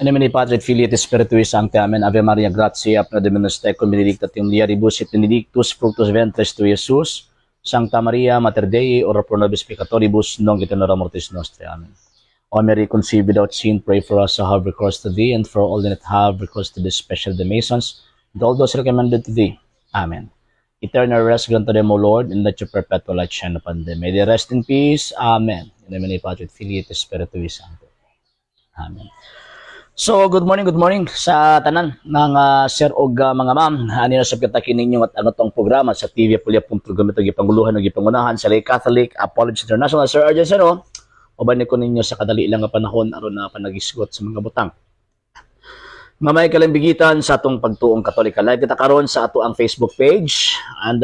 In nomine Patris et Filii et Spiritui Sancti. Amen. Ave Maria, gratia plena, Dominus tecum, benedicta tu in mulieribus et benedictus fructus ventris tui, Iesus. Sancta Maria, Mater Dei, ora pro nobis peccatoribus, nunc et in hora mortis nostrae. Amen. O Mary, conceived without sin, pray for us who have recourse to thee, and for all that have recourse to thee, especially the Masons, and all those recommended to thee. Amen. Eternal rest grant to them, O Lord, and let your perpetual light shine upon them. May they rest in peace. Amen. In the name of the Patris et Filii et Spiritui Sancti. Amen. So, good morning sa tanan ng sir og mga ma'am. Ani na sa kita ninyo at ano tong programa sa TV Apulia Punto gamit gipanguluhan ug gipangunahan sa Lay Catholic Apology International. Sir Arjen Seno, uban ko ninyo sa kadali lang nga panahon aron na panagisgot sa mga butang nga may kalambigitan sa atong pagtuong Katolika. Live kita karon sa ato ang Facebook page and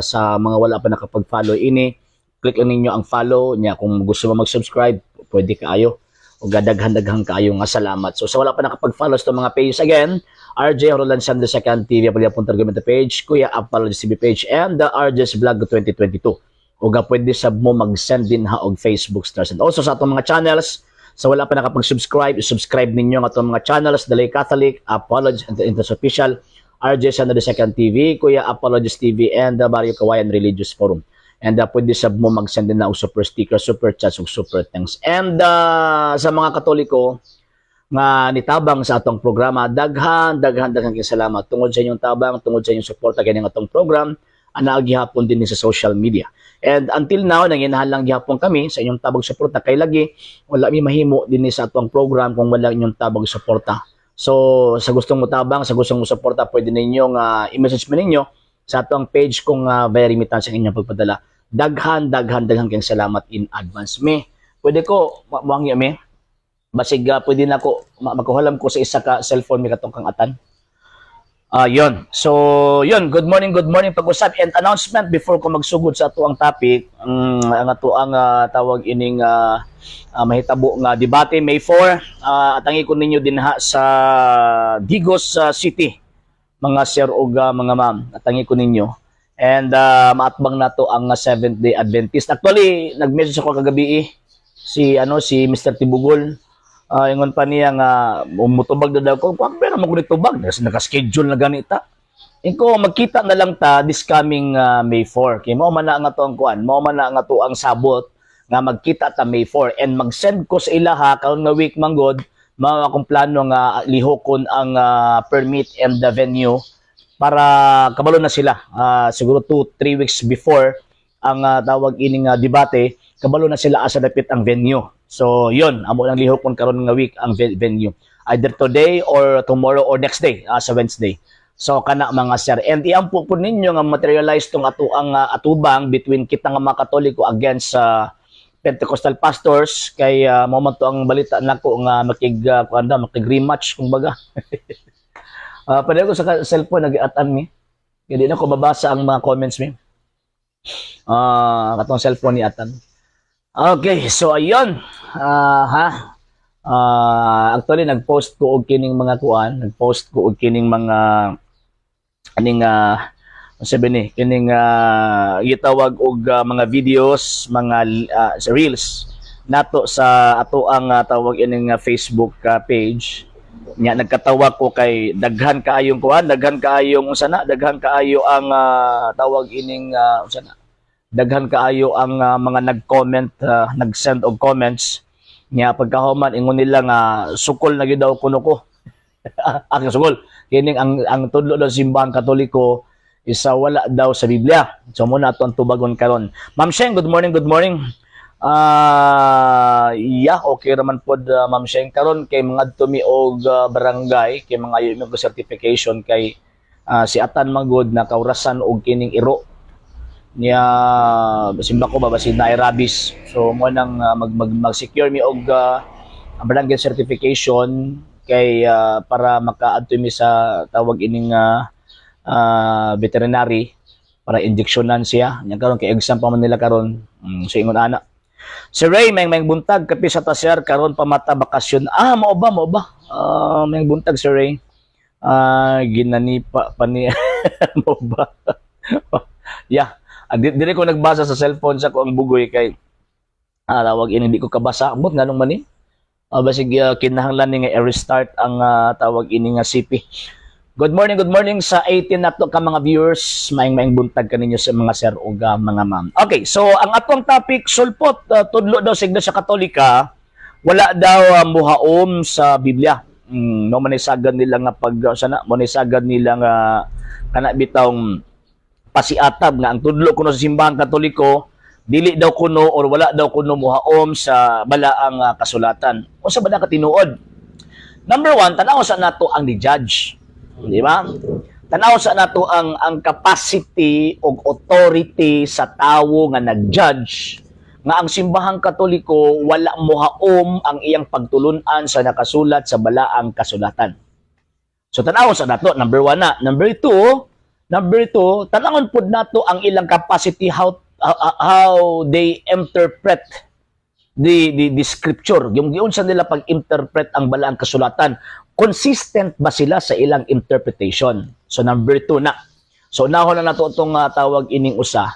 sa mga wala pa nakapag-follow ini, click lang ninyo ang follow niya. Kung gusto mo mag-subscribe, pwede kaayo o daghan-daghan kaayo nga salamat. So sa wala pa nakapag-follow sa itong mga page again, RJ Roland Sam II TV Apulia Punto Argumento page, Kuya Apology TV page, and the RJ's Vlog 2022. O ga pwede sab mo mag-send din ha og Facebook stars. And also sa atong mga channels, sa wala pa nakapag-subscribe, subscribe ninyo ang atong mga channels, The Lay Catholic, Apology and the Interest Official, RJ San II TV, Kuya Apologist TV, and the Barrio Kawayan Religious Forum. And pwede sab mo mag-send din na og super sticker, super chats, ug super thanks. And sa mga Katoliko nga nitabang sa atong programa, daghan, daghan, daghan kay salamat tungod sa inyong tabang, tungod sa inyong suporta kini atong program, ana gihapon din ni sa social media. And until now, nanginahanglan gihapon kami sa inyong tabang suporta kay lagi wala mi mahimo din sa atong program kung wala inyong tabang suporta. So, sa gustong mo tabang, sa gustong mo suporta, pwede ninyong i-message mo ninyo sa atong page kung via remittance ang inyong pagpadala. Daghan, daghan, daghan kayong salamat in advance. Me, pwede ko, muangyo me, basig pwede na ko, magkuhalam ko sa isa ka cellphone mi katong kang atan. Ah, yun. So, yun. Good morning, good morning. Pag-usap and announcement before ko magsugod sa ato ang topic, ang ato ang tawag ining mahitabo nga debate May 4. Atangi ko ninyo dinha sa Digos City, mga sir ug mga ma'am. Atangi ko ninyo. And maatbang nato ang Seventh Day Adventist. Actually, nag-message ako kagabi eh, si ano si Mr. Tibugol. Ingon pa niya nga mutubag na daw ko. Kung pero mo ko tubag, kasi naka-schedule na ganita. Inko magkita na lang ta this coming May 4. Kay mao man na ang ato ang kuan, mao man na ang ato ang sabot nga magkita ta May 4 and mag-send ko sa ilaha karon nga week manggod mao akong plano nga lihokon ang permit and the venue para kabalo na sila. Siguro 2 3 weeks before ang tawag ining debate, kabalo na sila asa dapit ang venue. So, yun, amo lang lihokon karon nga week ang venue. Either today or tomorrow or next day, sa Wednesday. So kana, mga sir. And iampo po ninyo nga materialize tong ato ang atubang between kita nga mga Katoliko against sa Pentecostal pastors kay mao man to ang balita nako nga makig kuan daw, makig rematch kumbaga. Pareho ko sa cellphone nag-atan mi. Kaya di na ko babasa ang mga comments mi. Katong cellphone ni Atan. Okay, so ayun. Ha. Actually nag-post ko og kining mga kuan, nag-post ko og kining mga aning sabi ni kining gitawag og mga videos, mga sa reels nato sa ato ang tawag ining Facebook page nya. Nagkatawa ko kay daghan kaayong kuan, daghan kaayong unsa na, daghan kaayo ang tawag ining unsa na, daghan kaayo ang mga nag-comment, nag-send og comments nya. Pagkahuman ingon nila nga sukol na gyud daw kuno ko. Ang sukol kining ang tudlo daw Simbahang Katoliko isa wala daw sa Biblia. So mao na ato ang tubagon karon. Ma'am Sheng, good morning, good morning. Yeah, okay raman pod, Ma'am Sheng. Karon kay mangadto mi og barangay kay mga mi og certification kay si Atan magod na kaurasan og kining iro niya, simba ko ba basin na rabies. So mo nang mag, mag mag-secure mi og barangay certification kay para makaadto mi sa tawag ining veterinary para injeksyonan siya nya karon kay exam pa man nila karon. So ingon ana. Si Ray, may may buntag kape sa taser karon pamata bakasyon. Ah, mao ba, mao ba? May buntag si Ray. Ginanipa pa ni mao ba? Yeah. Di ko nagbasa sa cellphone sa ko ang bugoy kay tawag ini di ko kabasa. Ambot nganong man ni? Basig kinahanglan ni nga i-restart ang tawag ini nga CP. Good morning sa 18 nato ka mga viewers. Maayong maayong buntag kaninyo sa mga sir ug mga ma'am. Okay, so ang atong topic, sulpot, tudlo daw sa Iglesia Katolika wala daw muhaom sa Biblia. No manisagad nila nga pag sana manisagad nila nga kana bitawng pasiatab nga ang tudlo kuno sa Simbahang Katoliko dili daw kuno or wala daw kuno muhaom sa balaang kasulatan. Unsa ba na katinuod? Number one, tanaw sa nato ang ni-judge. Di ba? Tanaw sa nato ang capacity o authority sa tawo nga nag-judge nga ang Simbahang Katoliko wala mohaom ang iyang pagtulunan sa nakasulat sa balaang kasulatan. So tanaw sa nato, number one na. Number two, tanawon pud nato ang ilang capacity, how they interpret the scripture. Yung giunsa nila pag-interpret ang balaang kasulatan. Consistent ba sila sa ilang interpretation? So number two na. So unahon na nato itong tawag ining usa.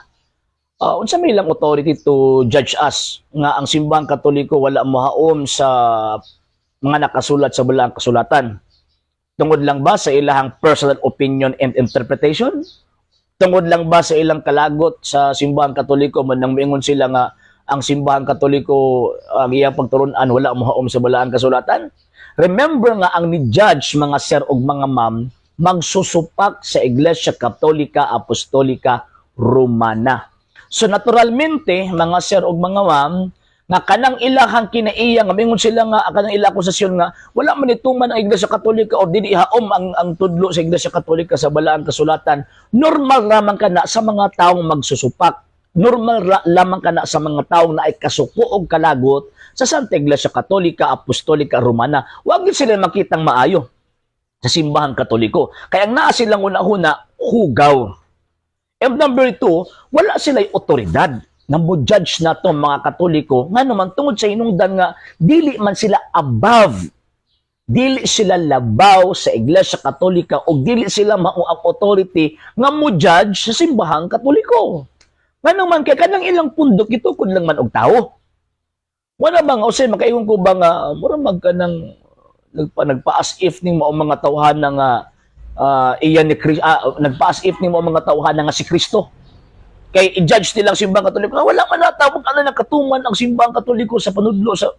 Unsa may ilang authority to judge us nga ang Simbahang Katoliko wala mohaom sa mga nakasulat sa balaang kasulatan? Tungod lang ba sa ilahang personal opinion and interpretation? Tungod lang ba sa ilang kalagot sa Simbahang Katoliko man nang moingon sila nga ang Simbahang Katoliko, ang iyang pagturunan, wala mohaom sa balaang kasulatan? Remember nga ang ni-judge, mga sir ug mga ma'am, magsusupak sa Iglesia Katolika Apostolika Romana. So naturalmente, mga sir ug mga ma'am, nga kanang ilahang kinaiya nga mingon sila nga kanang ila akusasyon nga wala man ituman ang Iglesia Katolika or dili haom ang tudlo sa Iglesia Katolika sa balaang kasulatan, normal lamang kana sa mga taong magsusupak. Normal lamang kana sa mga taong naay kasuko og kalagot sa Santa Iglesia Katolika Apostolika Romana. Wag gid sila makitang maayo sa Simbahang Katoliko. Kaya ang naa silang una-una, hugaw. And number two, wala sila'y otoridad nga mo-judge na to mga Katoliko, nga naman tungod sa hinungdan nga dili man sila above, dili sila labaw sa Iglesia Katolika o dili sila mao ang authority nga mo-judge sa Simbahang Katoliko. Nga naman kay kanang ilang pundok gitukod lang man og tao. Wala ba nga usay makaingon ko ba nga mura mag kanang nagpa as if ning mao mga tawhan nga iyan ni Chris, nagpa as if ning mao mga tawhan nga si Kristo. Kay i-judge nilang Simbahang Katoliko nga wala man natawag ano nakatuman ang Simbahang Katoliko sa panudlo sa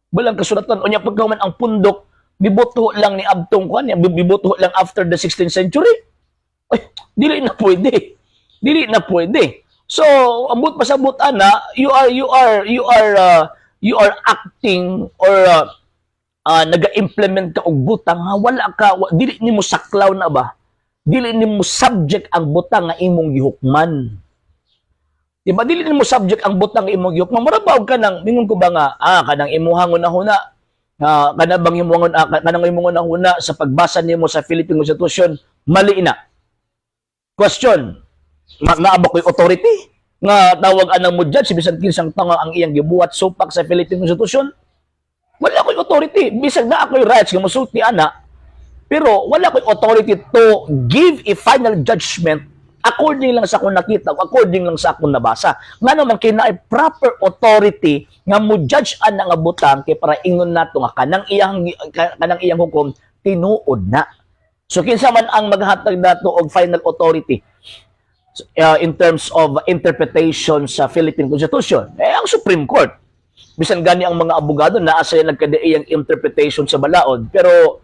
balaang kasulatan. Unya pagkahuman ang pundok mibuto lang ni abtong kuan, mibuto lang after the 16th century. Ay, dili na pwede. Dili na pwede. So, ambot pasabot ana, you are acting or naga-implement ka og butang nga wala ka dili nimo saklaw na ba? Dili nimo subject ang butang nga imong gihukman. Di ba dili nimo subject ang butang nga imong gihukman? Mura ba og kanang mingon ko ba nga kanang imuhang hunahuna nga kana bang imong kanang imong hunahuna sa pagbasa nimo sa Philippine Constitution mali na? Question, naa ba ko'y authority nga tawag anang mo judge bisan kinsang tanga ang iyang gibuhat supak sa Philippine Constitution? Wala ko'y authority. Bisag naa ko'y rights nga mosulti ana, pero wala ko'y authority to give a final judgment according lang sa akong nakita o according lang sa akong nabasa. Nga naman kay naay proper authority nga mo judge ana nga butang kay para ingon nato nga kanang iyang hukom tinuod na. So kinsa man ang maghatag nato og final authority in terms of interpretation sa Philippine Constitution? Eh, ang Supreme Court. Bisan gani ang mga abogado naa sila nagkadaiyang interpretation sa balaod, pero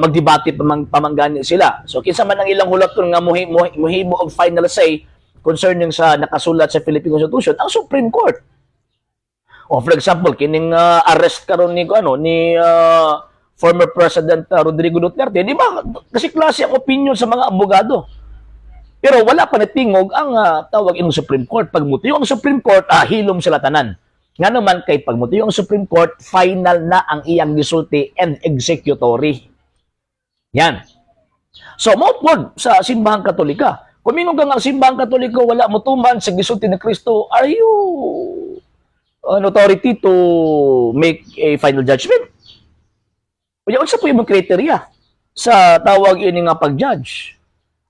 magdebate pa man gani sila. So kinsa man ang ilang hulaton nga muhimo og final say concerning sa nakasulat sa Philippine Constitution? Ang Supreme Court. O for example, kining arrest karon ni ano ni former President Rodrigo Duterte, di ba? Kasi klase ang opinion sa mga abogado. Pero wala pa natingog ang tawag inong Supreme Court. Pag mutiyog ang Supreme Court, hilom sila tanan. Nga naman kay pag mutiyog ang Supreme Court, final na ang iyang gisulti and executory. Yan. So, mao pod sa Simbahang Katolika. Kung mingon ka nga ang Simbahang Katoliko wala motuman sa gisulti ni Kristo, are you an authority to make a final judgment? Unya, unsa po imong criteria sa tawag ini nga pag-judge?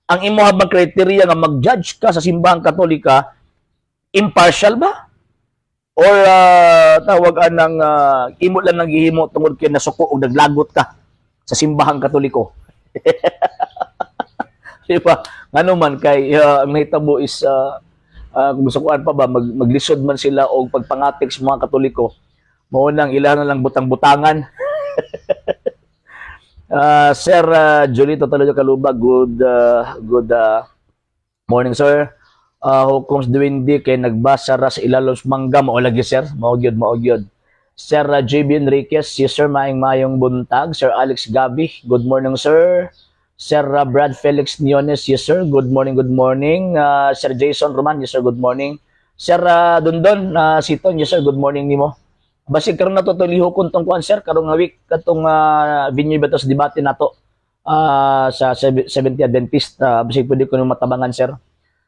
Ang imo bang criteria nga mag-judge ka sa Simbahang Katolika, impartial ba? Or tawag anang imo lang nang gihimo tungod kay nasuko og naglagot ka sa Simbahang Katoliko. Di ba? Ngano man kay ang nahitabo is kung sukuan pa ba maglisod man sila og pagpangatik sa mga Katoliko. Mao nang ila na lang butang-butangan. Sir Julito Toledo Kalubag, good morning, sir. Hukoms duwindi kay nagbasa ra sa ilalom sa mangga. Mao lagi, sir, mao gyud, mao gyud. Sir JB Enriquez, yes sir, maayong maayong buntag. Sir Alex Gabi, good morning, sir. Sir Brad Felix Niones, yes sir, good morning, good morning. Sir Jason Roman, yes sir, good morning. Sir Dondon Siton, yes sir, good morning nimo. Basig karon nato to lihokon tong kuan, sir, karong nga week katong Vineyard Batos debate nato sa 70 Adventist, basig pwede ko nung matabangan, sir.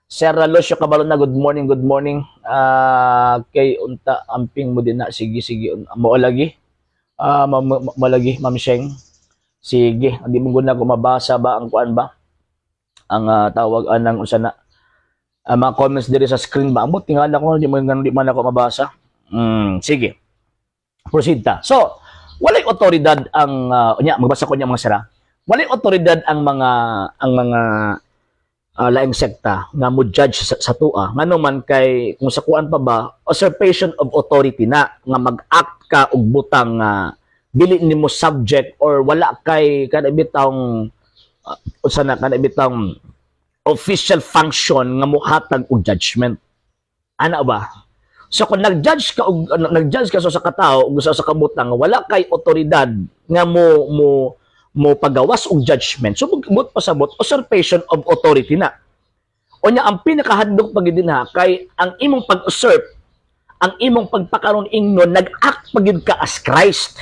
Sir Lucio Cabalona, good morning, good morning. Kay unta amping mo din na, sige sige, mo lagi. Mo lagi, Ma'am Sheng. Sige, hindi mo guna ko mabasa ba ang kuan ba? Ang tawag anang usa na mga comments diri sa screen ba? Ambot tingala ko di man ako mabasa. Sige. Proceed ta. So, walay otoridad ang unya magbasa ko niya, mga sira. Walay otoridad ang mga laing sekta nga mo judge sa tua, ngano man kay kung sa kuan pa ba, usurpation of authority na nga mag-act ka og butang nga dili nimo subject or wala kay kana bitawng usa na kana bitawng official function nga mohatag og judgment ana ba. So kung nag-judge ka sa katao ug sa kabutang, wala kay otoridad nga mo pagawas og judgment. So but pasabot, usurpation of authority na. Unya ang pinakahadlok pag dinha kay ang imong pag-usurp, ang imong pagpakaron ingnon, nag-act pagid ka as Christ.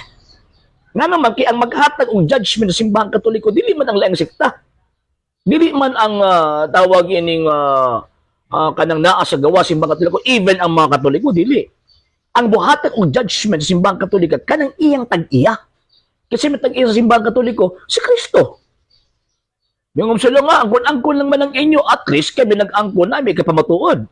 Nga naman kay ang maghatag og judgment sa Simbahang Katoliko dili man ang laing sekta. Dili man ang tawag ining kanang naa sa gawa Simbahang Katoliko, even ang mga Katoliko dili. Ang buhatag og judgment sa Simbahang Katolika kanang iyang tag-iya. Kasi may tag-iya sa Simbahang Katoliko si Kristo. Yung sila nga, angkon-angkon lang man ang inyo, at least kami nag-angkon na may kapamatuod.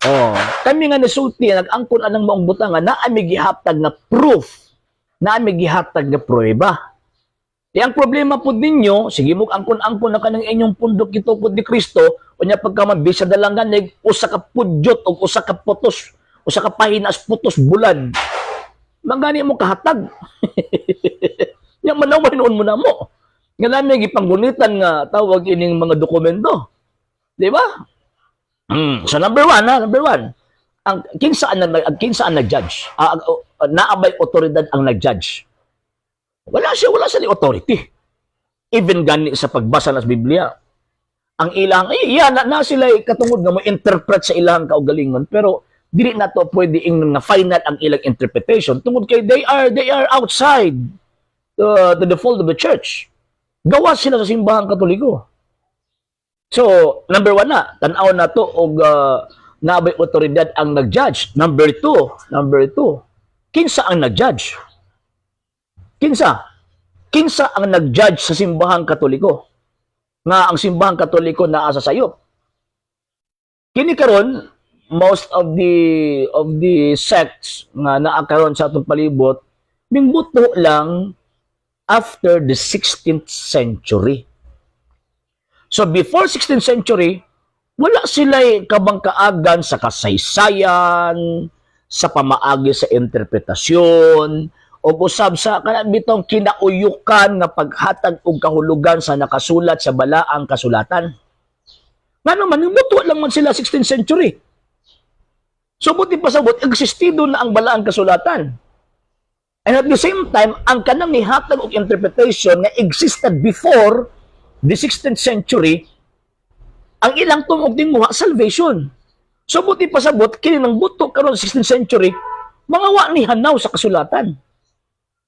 Oh, kami nga nasulti, nag-angkon anang maong butangan, na ami gihatag nga proof, na ami gihatag nga pruweba. Di ang problema po ninyo, sige mo angkon-angkon na kanang inyong pundok gitukod ni Kristo, unya pagka mabisa dalangan nig usa ka pudyot o usa ka putos, usa ka pahinas putos bulad. Mangani mo kahatag. Nya manaway noon mo na mo. Nga namin gipanggunitan nga tawag ining mga dokumento. Di ba? So number one, ha, number one. Ang kinsa ang nag-judge? Naa bay otoridad ang nag-judge? Wala siya ni authority. Even gani sa pagbasa ng Biblia. Ang ilang, ay, yeah, na sila katungod nga mo interpret sa ilang kaugalingon, pero dili na to pwede ingnon nga final ang ilang interpretation tungod kay they are outside to the fold of the church. Gawa sila sa Simbahang Katoliko. So, number one na, tan-aw na to og naa bay otoridad ang nag-judge. Number two, kinsa ang nag-judge? Kinsa? Kinsa ang nag-judge sa Simbahang Katoliko? Nga ang Simbahang Katoliko naa sa sayop. Kini karon, most of the sects nga naa karon sa atong palibot mingbuto lang after the 16th century. So before 16th century, wala sila'y kabangkaagan sa kasaysayan, sa pamaagi sa interpretasyon, o usab sa kanang bitong kinauyukan nga paghatag og kahulugan sa nakasulat sa balaang kasulatan. Ngano man, mutuo lang man sila 16th century. So buti pasabot, existido na ang balaang kasulatan. And at the same time, ang kanang nihatag og interpretation nga existed before the 16th century, ang ilang tumog tinguha, salvation. So buti pasabot, kini nang buto karon 16th century, mga wa ni hanaw sa kasulatan.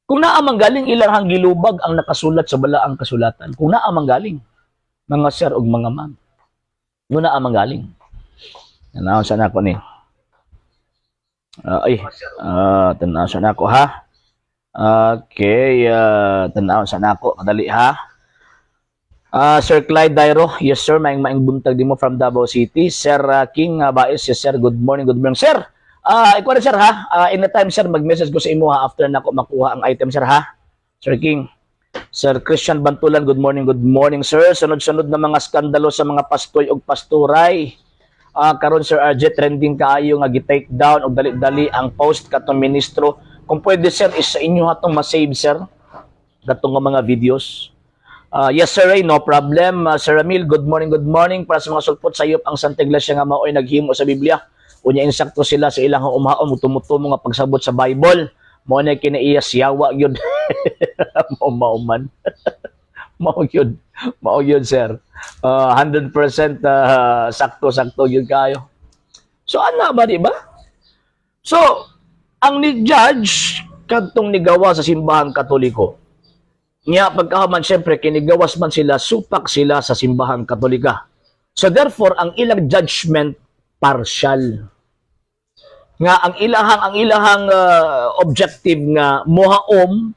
Kung naa man galing, ilang gilubag ang nakasulat sa balaang kasulatan. Kung naa man galing, mga sir ug mga ma'am. Kung naa man galing. Tanaw sa nako ni. Ay, tanaw sa nako ha. Okay, tanaw sa nako kadali ha. Sir Clyde Dairo, yes sir, maing maing buntag din mo from Davao City. Sir King Baez, yes sir, good morning, good morning. Sir, Ikaw na, sir, ha. Anytime, sir, mag-message ko sa imo ha after na ko makuha ang item, sir, ha. Sir King. Sir Christian Bantulan, good morning, sir. Sunod-sunod na mga skandalo sa mga pastoy ug pastoray. Karon, Sir RJ, trending kaayo nga gi-take down og dali-dali ang post katong ministro. Kung pwede, sir, is sa inyo hatong ma-save, sir, katong nga mga videos. Yes, Sir Ray, no problem. Sir Ramil, good morning, good morning. Para sa mga sulpot, sayop ang Santa Iglesia nga maoy naghimo sa Biblia. Unya insakto sila sa ilang umhaon, mutumo nga pagsabot sa Bible. Mao na kinaiya siyawa gyud. Mao mao man. Mao gyud. Mao gyud, sir. 100% sakto-sakto gyud kayo. So ana ba, di ba? So ang ni judge kadtong nigawa sa Simbahang Katoliko. Nya pagkahuman, syempre kinigawas man sila, supak sila sa Simbahang Katolika. So therefore ang ilang judgment partial. Nga ang ilahang objective nga mohaom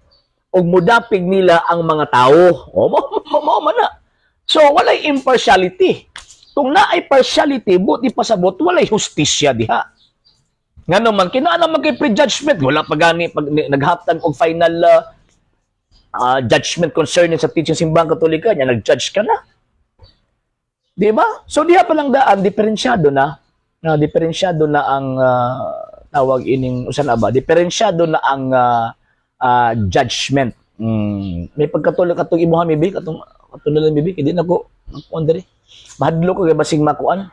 ug mudapig nila ang mga tao. O mo mo, mo man na. So walay impartiality. Kung naay partiality, buti pasabot walay hustisya diha. Ngano man kinahanglan man kay prejudgment, wala pa gani pag naghatag og final judgment concerning sa teaching Simbahang Katolika, nya nag-judge ka na. Di ba? So diha pa lang daan diferensyado na, na diferensyado na ang tawag ining usan na ba? Diferensyado na ang judgment. May pagkatulog katong imuha mibi katong katong lang mibi, hindi na ko makuan diri. Mahadlok ko kay basing makuan.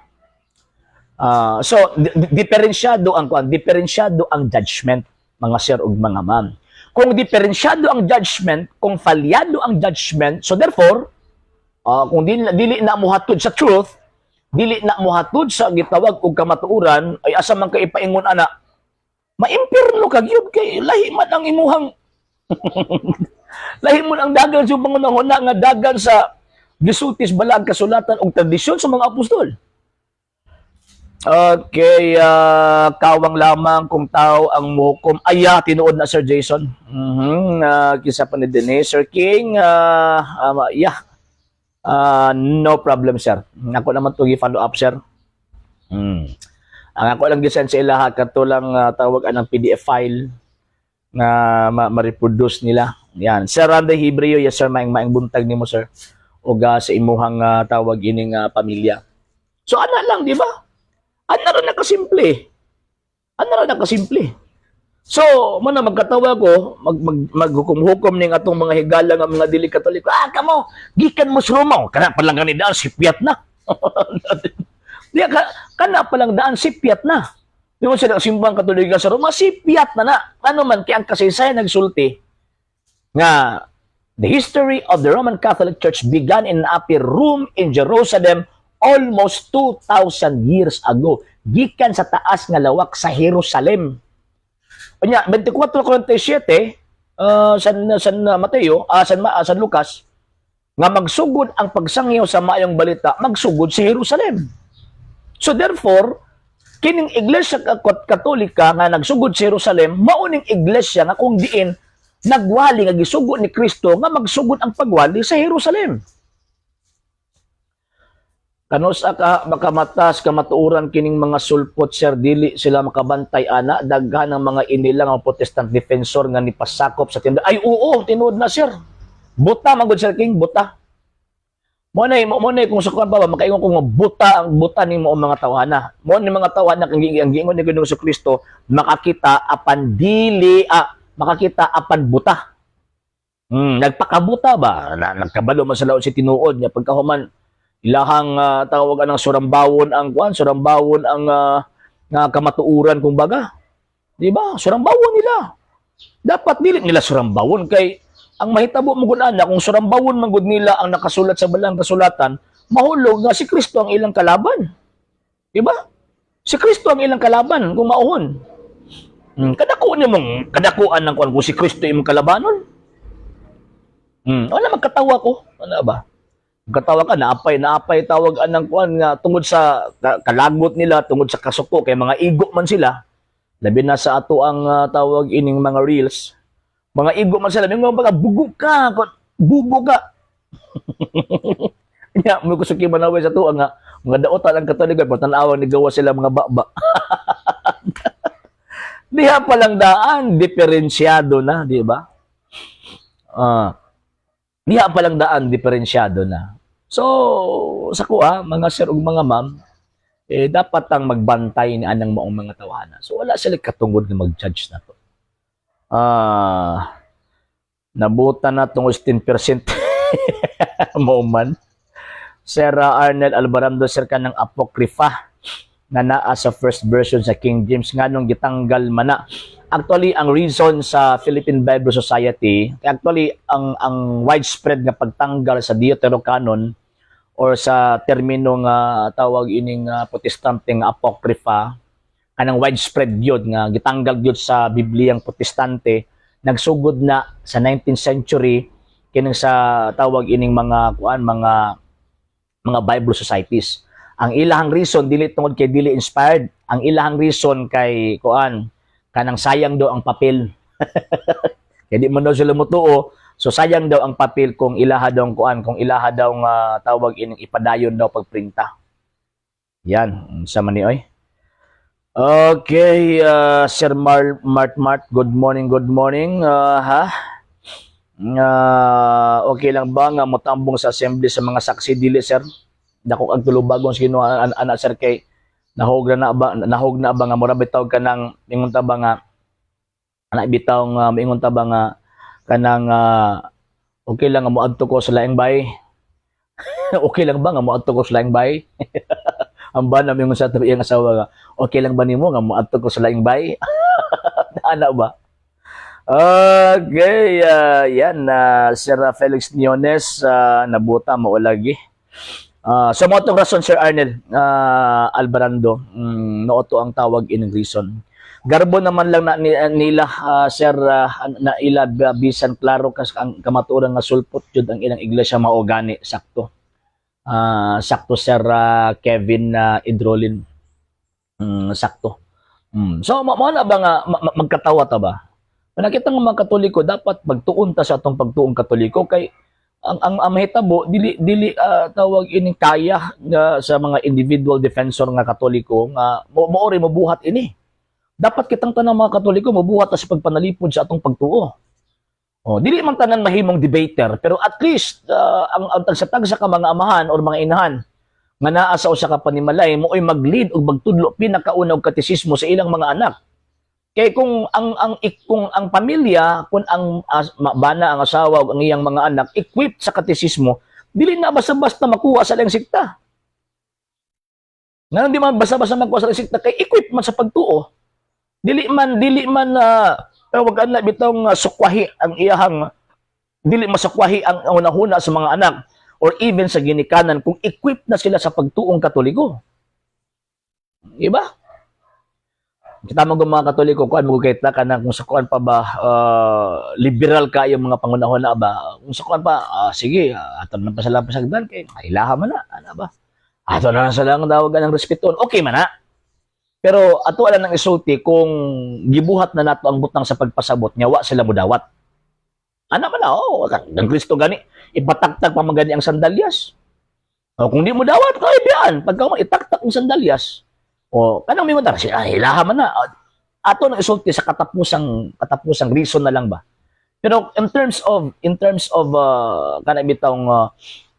So diferensyado ang kuan, diferensyado ang judgment, mga sir ug mga ma'am. Kung diferensyado ang judgment, kung falyado ang judgment, so therefore, kung dili na mohatod sa truth, dili na mohatod sa gitawag og kamatuoran, ay asa man kay ipaingon ana? Maimpirno ka gyud kay lahi man ang imuhang lahi mo ang dagan sa pangunahuna nga dagan sa gisulti sa Balaang Kasulatan og tradisyon sa mga apostol. Okay, kawang lamang kung tao ang muhukom. Aya, tinuod na, Sir Jason. Kisa pa ni Denise. Sir King, yeah. No problem, sir. Ako naman to follow up, sir. Ang ako lang gisend sa ilaha kato lang tawag anang PDF file nga ma-reproduce nila. Yan. Sir Randy Hebreo, yes sir, maing maing buntag nimo, sir. O sa imuhang tawag ining pamilya. So ana lang, di ba? Ana ra na kasimple. Ana ra na kasimple. So, mo na magkatawa ko, maghukom-hukom ning atong mga higala nga mga dili Katoliko. Ah, kamo, gikan mo sa Roma. Kana pa lang gani daan, sipyat na. Di ka, kana pa lang daan, sipyat na. Di mo sila Simbang Katolika sa Roma, sipyat na na. Ano man, kaya ang kasaysayan nagsulti nga the history of the Roman Catholic Church began in an upper room in Jerusalem almost 2,000 years ago. Gikan sa taas nga lawak sa Jerusalem. Unya, 24:47, San Mateo, San Lucas, nga magsugod ang pagsangyaw sa Maayong Balita, magsugod sa Jerusalem. So therefore, kining Iglesia Katolika nga nagsugod sa Jerusalem, mauning iglesia nga kung diin nagwali nga gisugod ni Kristo nga magsugod ang pagwali sa Jerusalem. Kanus-a ka makamatas kamatuoran kining mga sulpot, sir, dili sila makabantay ana, daghan ang mga inilang ang Protestant defensor nga nipasakop sa tinda. Ay oo, tinuod na, sir. Buta man gud, Sir King, buta. Mo na kung sa kuan pa ba makaingon ko nga buta ang buta nimo ang mga tawhana. Mo ni mga tawhana kang ang giingon ni Ginoong Kristo, makakita apan dili, makakita apan buta. Nagpakabuta ba? Na, nagkabalo man sa laot si tinuod niya pagkahuman ilahang tawag anang surambawon ang kuan, surambawon ang nga kamatuoran kumbaga. Di ba? Surambawon nila. Dapat dili nila surambawon kay ang mahitabo mo gud ana kung surambawon man gud nila ang nakasulat sa Balang Kasulatan, mahulog nga si Kristo ang ilang kalaban. Di ba? Si Kristo ang ilang kalaban kung mauhon. Kadakuan nimong kadakuan ng kuan kung si Kristo imong kalabanon. Wala magkatawa ko. Ano ba? Magkatawa ka, naapay, naapay tawag anang kuan nga tungod sa kalagot nila, tungod sa kasuko, kay mga igo man sila. Labi na sa ato ang tawag ining mga reels. Mga igo man sila, mga baga bugo ka, bubo ka. Nya, mo kusuki manaway sa tuwa nga mga daotan ang Katoliko, pero tan-awa ni gawa sila mga baba. Diha pa lang daan, diferensyado na, di ba? Diha pa lang daan, diferensyado na. So, sa kuha, mga sir ug mga ma'am, eh, dapat ang magbantay ni anang maong mga tawhana. So, wala sila katungod nga mag-judge na to. Nabutan na tungod 10% mo man. Sir Arnel Alvarado, sir, ka ng Apocrypha nga naa sa first version sa King James, nganong gitanggal man na? Actually, ang reason sa Philippine Bible Society, actually ang widespread nga pagtanggal sa Deuterocanon or sa termino nga tawag ining Protestante nga Apocrypha, kanang widespread gyud nga gitanggal gyud sa Bibliyang Protestante, nagsugod na sa 19th century kining sa tawag ining mga kuan, mga Bible societies. Ang ilahang reason, dili tungod kay dili inspired, ang ilahang reason kay kuan, kanang sayang daw ang papel. Kay di man daw sila motuo, so sayang daw ang papel kung ilaha daw ang kuan, kung ilaha daw nga tawag ining ipadayon daw pagprinta. Yan, sa man ni oy. Okay, Sir Mar Mart Mart, good morning, good morning. Ha? Okay lang ba nga motambong sa assembly sa mga saksi? Dili, sir. Dako ang tulubagon sa Ginoo ana, sir, kay nahog na ba nga mura bitaw kanang ingon ta ba nga ana bitaw nga moingon ta ba nga kanang okay lang nga moadto ko sa laing bay? Okay lang ba nga moadto ko sa laing bay? Ang ba na moingon sa ato iyang asawa nga, "Okay lang ba nimo nga moadto ko sa laing bay?" Ana ba? Okay, yan na Sir Felix Niones, nabuta mo lagi. So mo itong rason, Sir Arnel Alvarando, nooto ang tawag ining reason. Garbo naman lang na nila sir, na ila bisan klaro kas ang kamatuoran nga sulpot jud ang ilang iglesia, mao gani sakto. Sakto, Sir Kevin Idrolin. Sakto. So mo na ba nga magkatawa ta ba? Manakita nga mga Katoliko, dapat magtuon ta sa atong pagtuong Katoliko kay ang mahitabo dili dili tawag ining kaya nga sa mga individual defensor nga Katoliko nga mo mo ori mobuhat ini. Dapat kitang tanang mga Katoliko mobuhat ta sa pagpanalipod sa atong pagtuo. Oh, dili man tanan mahimong debater, pero at least ang tagsa-tagsa ka mga amahan or mga inahan nga naa sa usa ka panimalay mo oy mag-lead ug magtudlo pinakauna og katesismo sa ilang mga anak. Kay kung ang pamilya, kung ang bana, ang asawa ug ang iyang mga anak equipped sa katesismo, dili na basta-basta makuha sa ilang sikta. Nga di man basta-basta makuha sa ilang sikta kay equipped man sa pagtuo. Dili man tawag ana bitong sukwahi ang iyahang, dili masukwahi ang hunahuna sa mga anak or even sa ginikanan kung equipped na sila sa pagtuong Katoliko. Iba? Kita mo mga Katoliko, kuan mo kay ta kanang kung sa kuan pa ba, liberal kayo mga pangunahon na ba? Kung sa kuan pa, sige, ato na pa sila pasagdan kay ilaha man na, ana ba? Ato na lang sila ang tawagan ng respeton. Okay man na. Pero ato ala nang isulti kung gibuhat na nato ang butang sa pagpasabot nga wa sila mudawat. Ana man na, oh, ang Kristo gani ipataktak pa man gani ang sandalyas. O kung di mo dawat, kay biyan, pagka mo itaktak ang sandalyas. O kanang may mandar siya, ilaha man na. Ato nang isulti sa katapusang katapusang reason na lang ba. Pero in terms of kana bitawng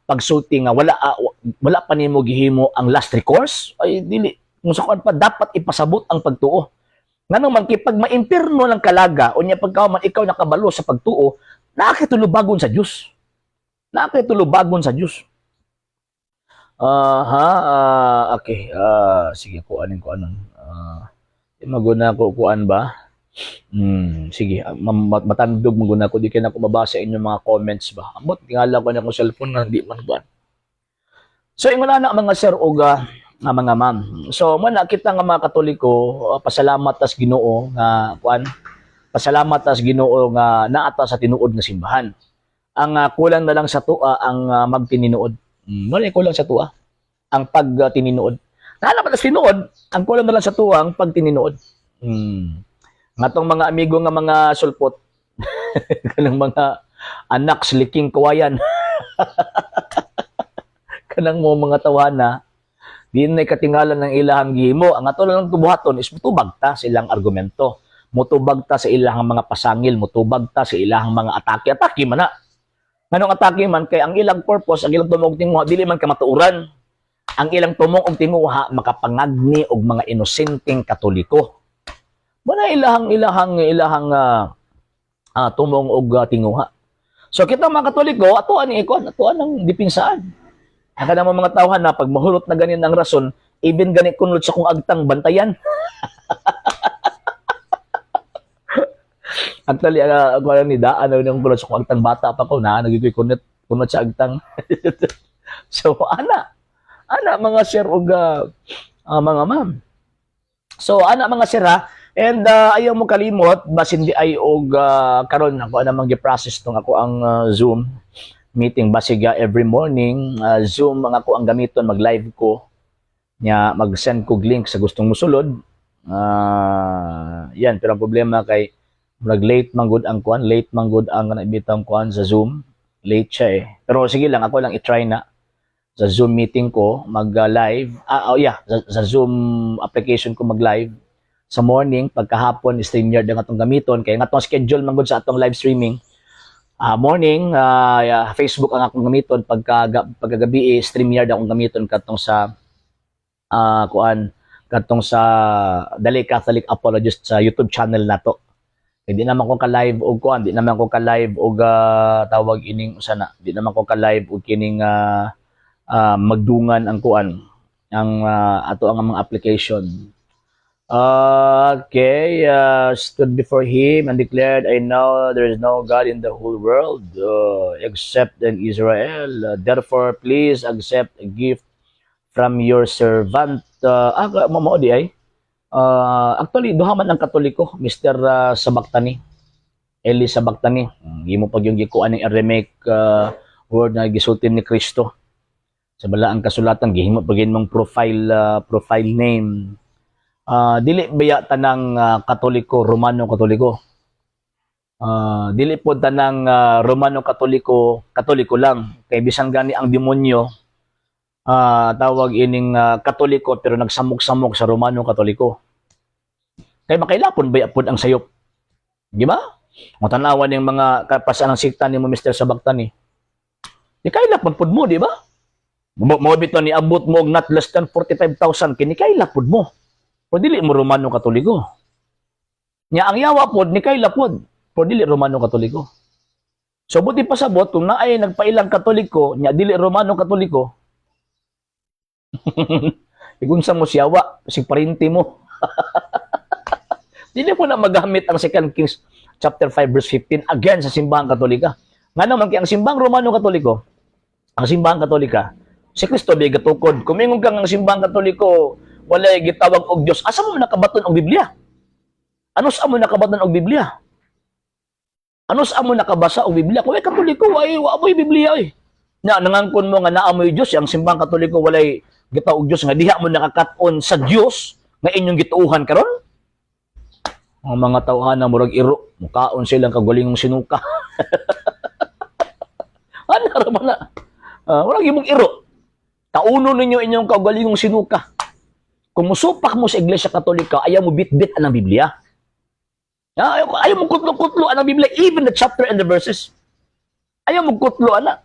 pagsulti nga wala pa nimo gihimo ang last recourse, ay dili. Kung sa kuan pa, dapat ipasabot ang pagtuo. Nganong man kay pag maimpirno ng kalaga unya pagka man ikaw nakabalo sa pagtuo, naa kay tulubagon sa Dios. Naa kay tulubagon sa Dios. Aha, okay. Sige, kuanin ko anon. Maguna ko kuan ba? Sige, matandog maguna ko, di kay na ko mabasa inyong mga comments ba. Ambot tingala ko na akong cellphone na di man ba. So ingon na mga sir og nga mga ma'am. So mo na kita nga mga Katoliko, pasalamat tas Ginoo nga kuan. Pasalamat tas Ginoo nga naata sa tinuod nga simbahan. Ang kulang na lang sa tua ang magtininuod. Wala kulang sa tua ang pagtininuod. Naa pa sa tinuod, ang kulang na lang sa tua ang pagtininuod. Ngatong mga amigo nga mga sulpot, kanang mga anak sa liking kawayan. Kanang mo mga tawana, di na katingalan ng ilahang gihimo. Ang ato lang tubuhaton is mutubag ta silang argumento. Mutubag ta sa ilahang mga pasangil, mutubag ta sa ilahang mga atake. Atake man na. Nganong atake man? Kay ang ilang purpose, ang ilang tumong tinguha, dili man kamatuoran. Ang ilang tumong og tinguha, makapangagni og mga inosenteng Katoliko. Mao ilahang tumong og tinguha. So kita mga Katoliko, atoan ni ikon, atoan ang depinsaan. Ang kanang mga tawhan na pag mahulot na ganin ang rason, even gani kunlot sa kong agtang bantayan. Actually, ako lang ni daan na yung kunot sa kong agtang, bata pa ko na nagikoy kunot kunot sa agtang. So ana mga sir ug mga ma'am. So ana mga sir ha, and ayaw mo kalimot basin di ay og karon ako namang gi-process tong ako ang Zoom meeting, basig every morning Zoom ang ako ang gamiton, mag-live ko nya mag-send ko link sa gustong musulod. Yan, pero ang problema kay murag late man gud ang kuan, late man gud ang naibitang kuan sa Zoom. Late siya eh. Pero sige lang, ako lang i-try na sa Zoom meeting ko mag-live. Oh yeah, sa Zoom application ko mag-live sa morning, pagkahapon StreamYard ang atong gamiton kay nga atong schedule man gud sa atong live streaming. Morning, yeah, Facebook ang akong gamiton, pagkagabi eh, StreamYard akong gamiton katong sa kuan, katong sa Dali Catholic Apologist sa YouTube channel nato. Hindi naman ko ka-live og kuan, di naman ko ka-live og tawag ining usa na, di naman ko ka-live og kining magdungan ang kuan, ang ato ang mga application. Okay, stood before him and declared, "I know there is no God in the whole world except in Israel. Therefore, please accept a gift from your servant." Mo di ay. Actually, duha man ang Katoliko, Mr. Sabaktani. Eli Sabaktani. Gimo pag yung gikuan ng Aramaic word na gisulti ni Kristo. Sa balaang kasulatan, gihimo pag mong profile name. Dili baya tanang Katoliko Romano Katoliko. Dili po tanang Romano Katoliko Katoliko lang kay bisan gani ang demonyo tawag ining Katoliko pero nagsamok-samok sa Romano Katoliko. Kay makailapon baya pod ang sayop. Di ba? Kung tanawan yung mga kapasan ng sikta ni mo Mr. Sabaktani. Di kailapon pod mo, di ba? Mo bitaw ni abot mo og not less than 45,000 kini kaila pod mo. O dili mo Romano Katoliko. Nya ang yawa pod ni kaila pod. O dili Romano Katoliko. So buti pasabot kung naay nagpailang Katoliko nya dili Romano Katoliko. Igunsa mo siyawa, si parinti mo. Dili mo na magamit ang 2 Kings chapter 5 verse 15 again sa simbahang Katolika. Nga naman kay ang simbahang Romano Katoliko, ang simbahang Katolika, si Kristo di gatukod. Kung mingon kang ang simbahang Katoliko walay gitawag og Dios, asa mo nakabaton og Biblia? Ano sa mo nakabaton og Biblia? Ano sa mo nakabasa og Biblia? Kung ay Katoliko, ay wa mo'y Biblia eh. Na nangangkon mo nga naa mo'y Dios, ang simbahang Katoliko walay gitawag og Dios nga diha mo nakakat-on sa Dios nga inyong gituuhan karon? Ang mga tawhan na murag iro, mukaon silang kagalingong sinuka. Ano ra man na? Murag imong iro. Kauno ninyo inyong kagalingong sinuka. Kung musupak mo sa Iglesia Katolika, ayaw mo bit-bit ang Biblia. Ayaw mo kutlo-kutlo ang Biblia, even the chapter and the verses. Ayaw mo kutlo ana.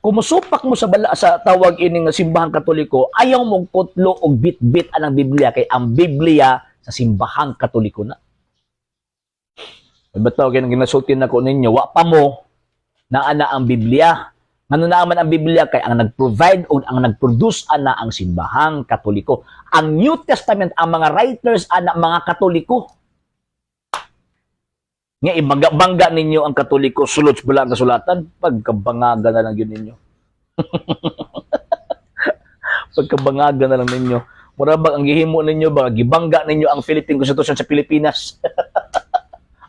Kung musupak mo sa bala sa tawag ining simbahang Katoliko, ayaw mo kutlo og bit-bit ang Biblia kay ang Biblia sa simbahang Katoliko na. Bato kay ginasulti nako ninyo, wa pa mo naa na ang Biblia. Ngano naa man ang Biblia? Kay ang nag-provide o ang nag-produce ana ang simbahang Katoliko. Ang New Testament, ang mga writers ana mga Katoliko. Nga ibangga-bangga ninyo ang Katoliko sulod sa balaang kasulatan, pagkabangaga na lang yun ninyo. Pagkabangaga na lang ninyo. Mura bang ang gihimo ninyo ba gibangga ninyo ang Philippine Constitution sa Pilipinas?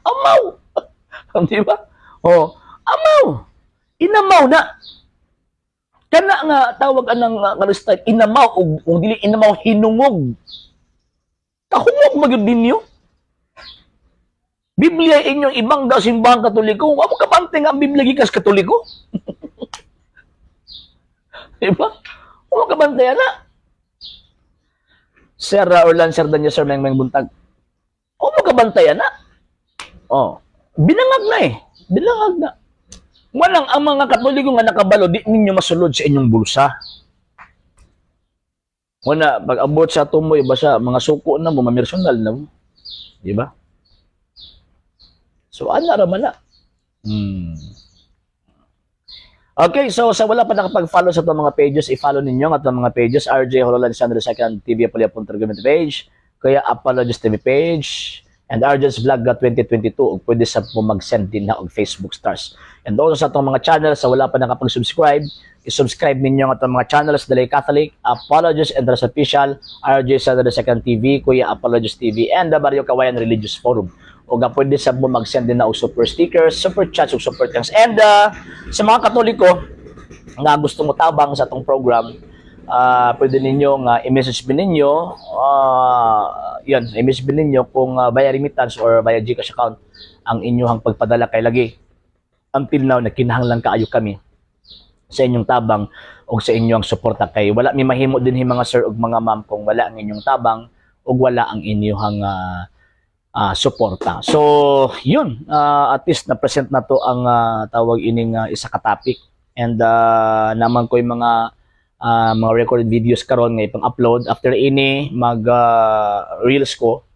Amaw. Di ba? Oh, amaw. Inamaw na. Kana nga tawag anang nga style inamaw og kung dili inamaw, hinungog. Kahungog magyud ninyo. Biblia inyong ibangga simbahang Katoliko. Wa mo kabante nga ang Biblia gikas Katoliko. Di ba? Wa mo kabante ana. Sir Orlan, Sir Daniel, Sir Meng Meng Buntag. Wa mo makabantayan na. Oh, binangag na eh. Binangag na. Walang ang mga Katoliko nga nakabalo, di ninyo masulod sa inyong bulsa. Wala, pag abot sa tumoy, basta mga suko na mo, mamersonal na mo. Di ba? So, ana raman na. Okay, so sa wala pa nakapag-follow sa itong mga pages, i-follow ninyo ang atong mga pages, RJ Hololan Sandro Second TV Apolia Community page, Kuya Apologist TV page, and RJ's Vlog 2022, ug pwede sa po mag-send din na og Facebook stars. And also sa atong mga channels, sa wala pa nakapag-subscribe, i-subscribe ninyo ang atong mga channels, Dalay Catholic, Apologist and Official, RJ Sandro Second TV, Kuya Apologist TV, and the Barrio Kawayan Religious Forum. O ga pwede sa mo mag-send din na og super stickers, super chats, ug super thanks. And sa mga Katoliko nga gusto mo tabang sa atong program, pwede ninyo nga i-message din ninyo, yun, i-message din ninyo kung via remittance or via GCash account ang inyong pagpadala kay lagi. Until now, nakinahanglan kaayo kami sa inyong tabang o sa inyong suporta kay wala mi mahimo din mga sir ug mga ma'am kung wala ang inyong tabang ug wala ang inyong suporta. So, yun, at least na-present na to ang tawag ining isa ka topic. And naman ko yung mga recorded videos karon nga ipang-upload after ini mag reels ko.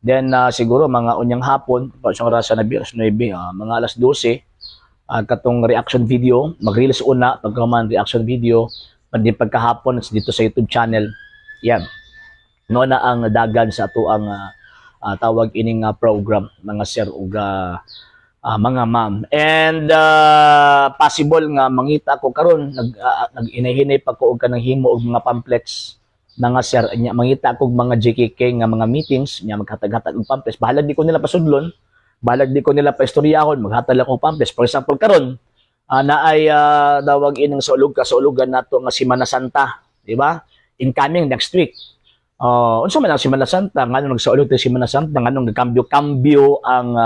Then siguro mga unyang hapon, pa sa oras na alas 9, mga alas 12, katong reaction video, mag-reels una pagkaman reaction video, pag pagkahapon dito sa YouTube channel. Yan. No na ang dagan sa ato ang tawag ining program, mga sir ug mga ma'am. And possible nga mangita ko karon, nag-inahinay pa ko og kanang himo og mga pamphlets, mga sir. Nya mangita ko og mga JKK nga mga meetings nya maghatag-hatag og pamphlets. Bahalag di ko nila pasudlon, bahalag di ko nila paistoryahon, maghatag lang og pamphlets. For example, karon naay tawag ining sa ulog ka sa ulugan nato nga Semana Santa, di ba, incoming next week. Unsa man ang Semana Santa? Nganong nagsaulog tayo Semana Santa? Nganong nagkambyo-kambyo ang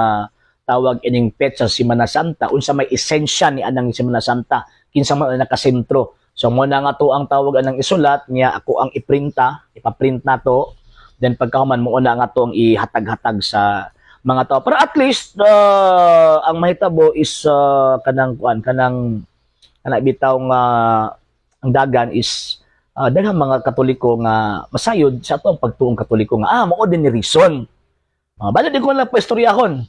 tawag ining petsa sa Semana Santa? Unsa may esensya ni anang Semana Santa? Kinsa man ang nakasentro? So mo na nga to ang tawag anang isulat niya, ako ang iprinta, ipaprint na to. Then pagkahuman mo na nga to ang ihatag-hatag sa mga tao. Pero at least ang mahitabo is kanang kuan, kanang kanang bitaw nga ang dagan is daghang mga Katoliko nga masayod sa ato ang pagtuong Katoliko nga mao din ni reason. Bala di ko lang pa istoryahon.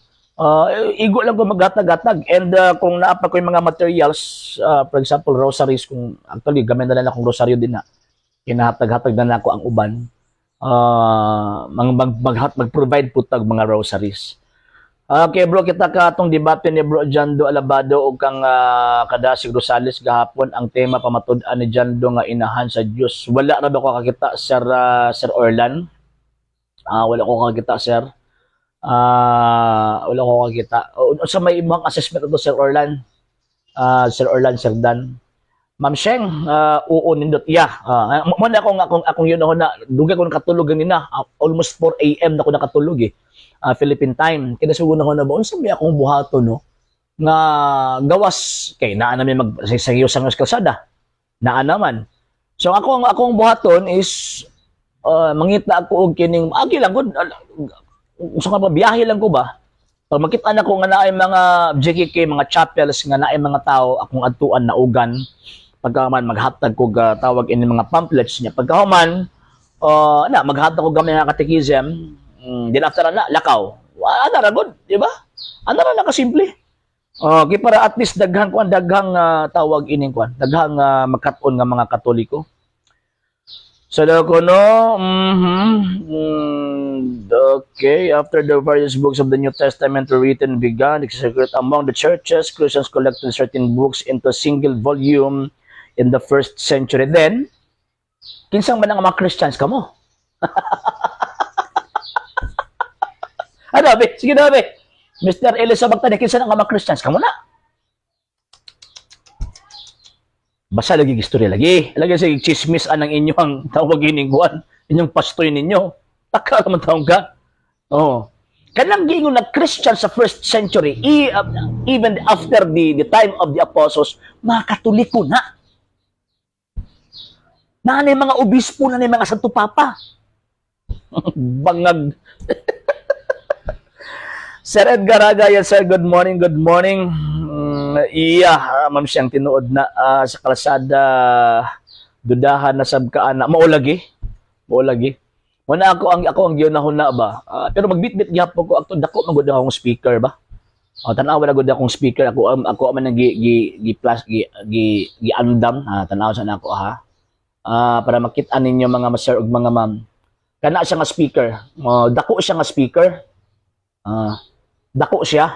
Igo lang ko maghatag-hatag and kung naa pa ko yung mga materials, for example rosaries, kung actually gamay na lang akong rosaryo din na kinahatag-hatag na nako ang uban. Mang mag, mag, mag-provide po tag mga rosaries. Okay bro, kita ka atong debate ni Bro Jando Alabado ug kang Kadasig Rosales gahapon, ang tema pamatud-an ni Jando nga inahan sa Dios. Wala ra ba ko kakita, Sir Orlan? Wala ko kakita, sir. Wala ko kakita. Unsa may imong assessment ato, Sir Orlan? Sir Orlan, Sir Dan. Ma'am Sheng, oo, nindot. Yeah, mo na akong akong akong yun ako na dugay ko nakatulog ganina. Almost 4 AM na ako nakatulog eh. Philippine time. Kaya sugod na ko na ba unsa may akong buhaton, no? Nga gawas kay naa na mi mag sa sa kalsada. Naa naman. So ako ang akong buhaton is mangita ako og kining agi lang gud unsa ka ba, biyahe lang ko ba. Pag makita na ko nga naay mga JKK, mga chapels nga naay mga tao, akong adtuan na ugan. Pagkaman maghatag ko ga tawag ini mga pamphlets niya. Pagkahuman na maghatag ko gamay nga catechism, then after na lakaw. Ana ra gud, di ba? Ana ra na kasimple. Okay, para at least daghang kuan, daghang tawag ining kuan, daghang makat-on nga mga Katoliko. So daw ko no, okay, after the various books of the New Testament were written began to circulate among the churches, Christians collected certain books into a single volume in the first century. Then, kinsang man ang mga Christians kamo? Ano, be? Sige na, be. Mr. Elizabeth Tani, kinsa ang mga Christians kamo na? Basta lagi istorya lagi. Lagi sa chismis anang inyong tawag ining kuan, inyong pastoy ninyo. Taka naman taong ka. Oh. Kanang giingon na Christian sa first century, even after the time of the apostles, mga Katoliko na. Naa na mga obispo, na mga Santo Papa. Bangag. Sir Edgar Aga, yes sir, good morning, good morning. Iya, ma'am, siyang tinuod na sa kalsada dudahan na sab ka ana. Mao lagi. Mao lagi. Wala ako ang gihunahuna ba. Pero magbitbit gyapon ko ato, dako man gud akong speaker ba. Oh, tan-awa na gud akong speaker, ako man ang gi gi gi plus gi gi, gi andam ha, tan-aw sa nako ha. Para makita ninyo, mga sir ug mga ma'am. Kana siya nga speaker. Oh, dako siya nga speaker. Dako siya.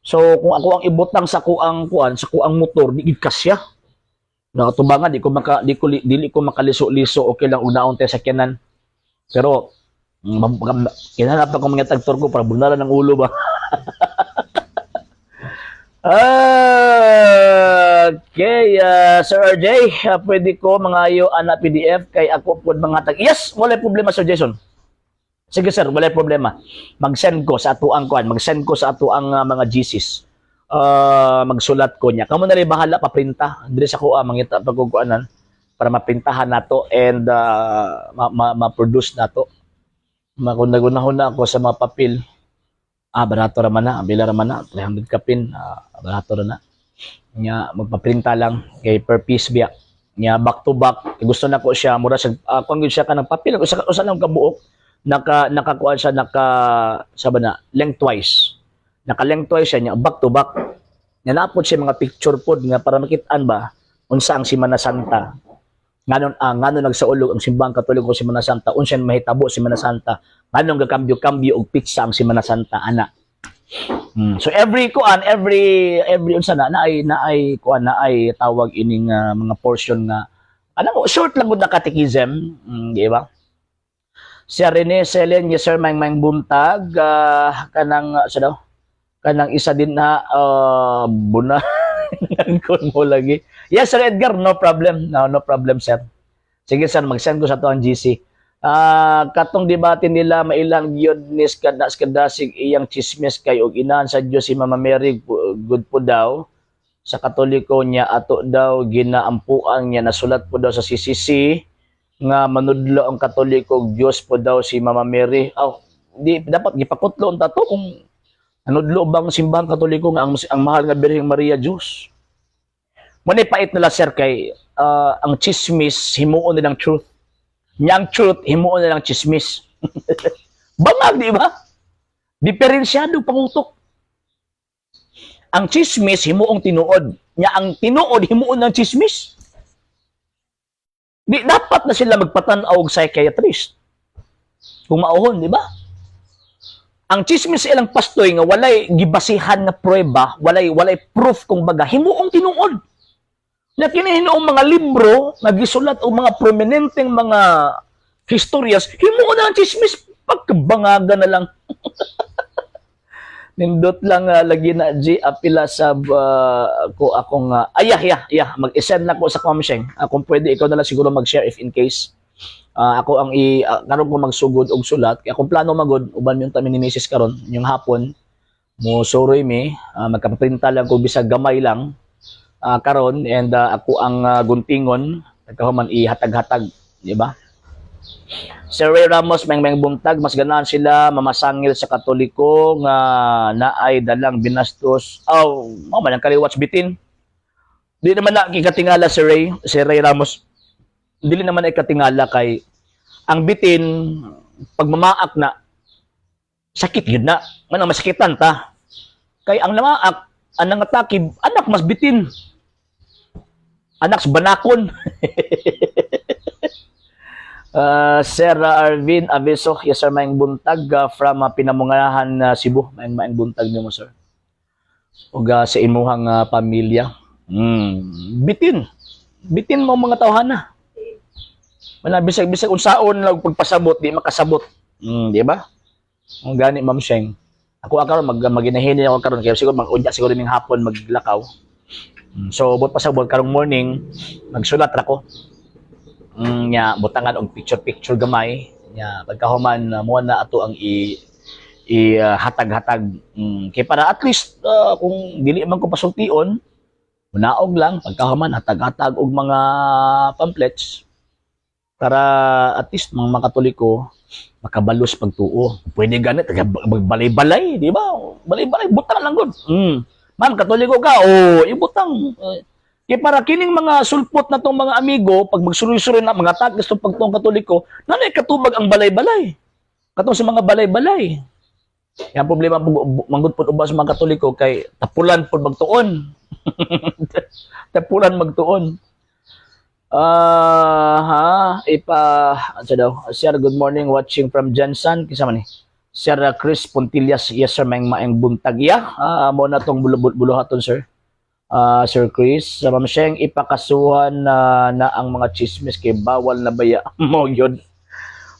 So kung ako ang ibutang sa kuang kuan sa kuang motor, di gid kasya. Nakatubangan di ko maka di ko dili ko makaliso-liso, okay lang unaon tayo sakyanan. Pero kinahanglan pa ko mga tagtor ko para bunalan ng ulo ba. Okay, Sir RJ, pwede ko mangayo ana PDF kay ako pod mga tag. Yes, wala problema, Sir Jason. Sige sir, wala problema. Mag-send ko sa atuang kuan, mag-send ko sa atuang mga GCs. Magsulat ko niya. Kamo na rin bahala paprinta. Diri sa kuha mangita pagkukuanan para maprintahan nato and ma-produce nato. Makundagunahon na ako sa mga papel. Barato raman na, bila raman na, 300 kapin, barato ra na. Nya magpaprinta lang kay per piece biya. Nya back to back, gusto na ko siya mura sa kuan gyud siya kanang papel, usa usa lang kabuok nakakuan siya, naka sa ba na lengthwise. Naka lengthwise siya nya back to back. Nya napod siya mga picture pod nga para makitaan ba unsa ang Semana Santa. Nganon nagsaulog ang Simbahang Katoliko sa Semana Santa, unsa mahitabo sa Semana Santa, nganong gakambyo-kambyo og petsa ang Semana Santa ana. So every kuan, every unsa na naay naay kuan, naay tawag ining mga portion nga ano mo, short lang gud na catechism, di ba? Si Rene Selen, yes sir, may may buntag, kanang sa daw, kanang isa din na buna kon mo lagi. Yes, Sir Edgar, no problem. No, no problem, sir. Sige sir, mag-send ko sa to ang GC. Katong debate nila mailang gyud ni kada kadasig iyang chismis kay og inahan sa Dios si Mama Mary good po daw sa Katoliko niya, ato daw ginaampuan niya, nasulat po daw sa CCC nga manudlo ang Katoliko og Dios po daw si Mama Mary. Oh, di dapat gipakutlo unta to kung nanudlo bang Simbahang Katoliko nga ang mahal nga Birheng Maria Dios. Muna pait nila sir kay ang chismis himuon nilang truth. Nya ang truth himuon nilang chismis. Bangag, di ba? Diferensyado pangutok. Ang chismis himuong tinuod. Nya ang tinuod himuon ng chismis. Di dapat na sila magpatan-aw og psychiatrist. Kung mauhon, di ba? Ang chismis sa ilang pastoy nga walay gibasihan nga pruweba, walay proof kung baga, himuong tinuod. Na kini hinuong mga libro nga gisulat og mga prominenteng mga historyas, himuon na ang chismis, pagkabangaga na lang. Nindot lang lagi na G apila sa ko akong ay yeah, mag-send na ko sa Comsheng. Kung pwede, ikaw na lang siguro mag-share if in case. Ako ang i karon ko magsugod og sulat kay akong plano magod uban yung ni Mrs. karon yung hapon mo suroy mi, magkaprinta lang ko bisag gamay lang karon and ako ang guntingon pagkahuman ihatag-hatag, di ba? Sir Ray Ramos, meng meng buntag, mas ganahan sila mamasangil sa Katoliko nga naay dalang binastos. Oh, mao man ang kaliwat bitin. Di naman na kikatingala, Sir Ray, Sir Ray Ramos. Dili naman ay katingala kay ang bitin pag mamaak na, sakit yun na. Manang masakitan ta. Kay ang namaak, ang nangatake, anak mas bitin. Anak sa banakon. Sir Arvin Aviso, yes sir, maayong buntag from Pinamungahan, Cebu. Maayong maayong buntag nimo, sir. Ug sa imuhang pamilya. Bitin. Bitin mo mga tawhana. Wala bisag bisag unsaon lang pagpasabot, di makasabot. Di ba? Ang gani, Ma'am Sheng. Ako karon mag maginahini ako karon kaya siguro mag-unya siguro ning hapon maglakaw. So but pasabot karong morning magsulat ra ko. Nya butangan og picture picture gamay nya pagkahuman mo na ato ang i i hatag-hatag kay para at least kung dili man ko pasultion, munaog lang, pagkahuman hatag-hatag og mga pamphlets. Para at least mga Katoliko makabalos pagtuo. Pwede ganit balay-balay, di ba? Balay-balay butang lang gud. Ma'am, Katoliko ka? Oh, ibutang. Eh, kay para kining mga sulpot na tong mga amigo, pag magsuroy-suroy na mga tagis tong pagtuong Katoliko, nanay katubag ang balay-balay. Katong sa mga balay-balay. Yan problema po manggod pud uban sa mga Katoliko kay tapulan pud magtuon. Tapulan magtuon. Ah, ha, ipa ano daw? Sir, good morning, watching from Jensen. Kinsa man ni? Sir Chris Pontillas, yes sir, maayong maayong buntag ya. Ah, mo na tong buluhaton, sir. Ah, Sir Chris, sa Ma'am Sheng, ipakasuhan na ang mga chismis kay bawal na baya mo yun.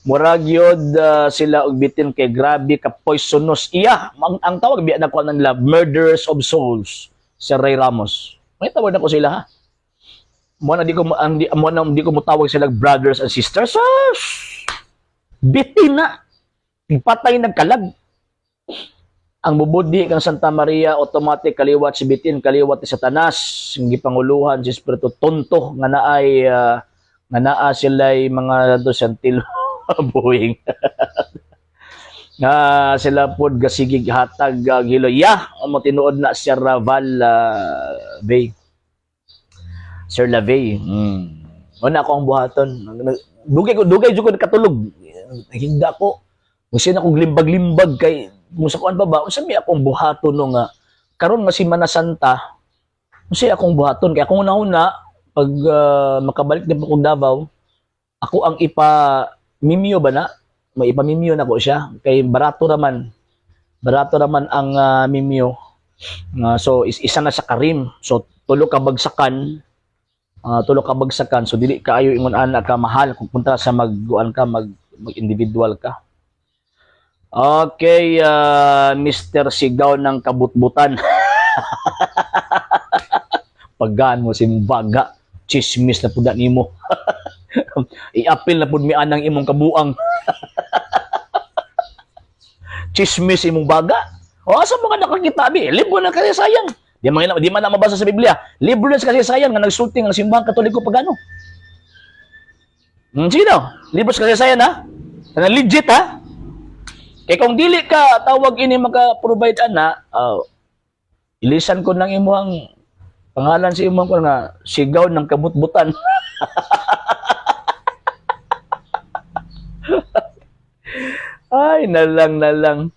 Murag yun sila og bitin kay grabe ka poisonous. Iya, ang tawag biya na ko nila, murderers of souls. Sir Ray Ramos. May tawag na ko sila ha. Mo na di ko ang di mo na di ko motawag sila brothers and sisters. Ah, bitin na. Patay nagkalag. Ang bubudi kang Santa Maria, automatic kaliwat si bitin, kaliwat si Satanas, ang gipanguluhan si Espiritu Tonto nga naay nga naa sila'y mga dosentil buhing nga sila pod gasigig hatag giloy ya mo. Tinuod na, Sir Raval Bay, Sir Lavey. Una ako ang buhaton, dugay ko, dugay jud ko nakatulog, higda ko. Musin akong limbag-limbag kay kung sa kuan pa ba, unsa may akong buhaton no nga karon nga Semana Santa, unsa akong buhaton kay akong una-una pag makabalik din ko Davao, ako ang ipa mimyo ba na, may ipamimyo na ko siya kay barato raman ang mimyo. Nga so isa na sa karim, so tulo ka bagsakan, tulo ka bagsakan, so dili kaayo ingon ana ka mahal kung punta sa magguan ka, mag individual ka. Okay, Mr. Sigaw ng Kabutbutan. Paggaan mo simbaga, chismis na pud nimo. I-apil na pud mi anang imong kabuang. Chismis imong baga. O asa mo nga nakakita bi? Libro na kasaysayan. Di man na mabasa sa Biblia. Libro na sa kasaysayan nga nagsulti ang simbahang Katoliko pagano. Sige daw. Libro sa kasaysayan ha. Nga legit ha. Kay kung dili ka tawag ini maka-provide ana, ilisan ko ng imuhang pangalan sa imong ko nga sigaw ng kabutbutan. Ay, nalang nalang.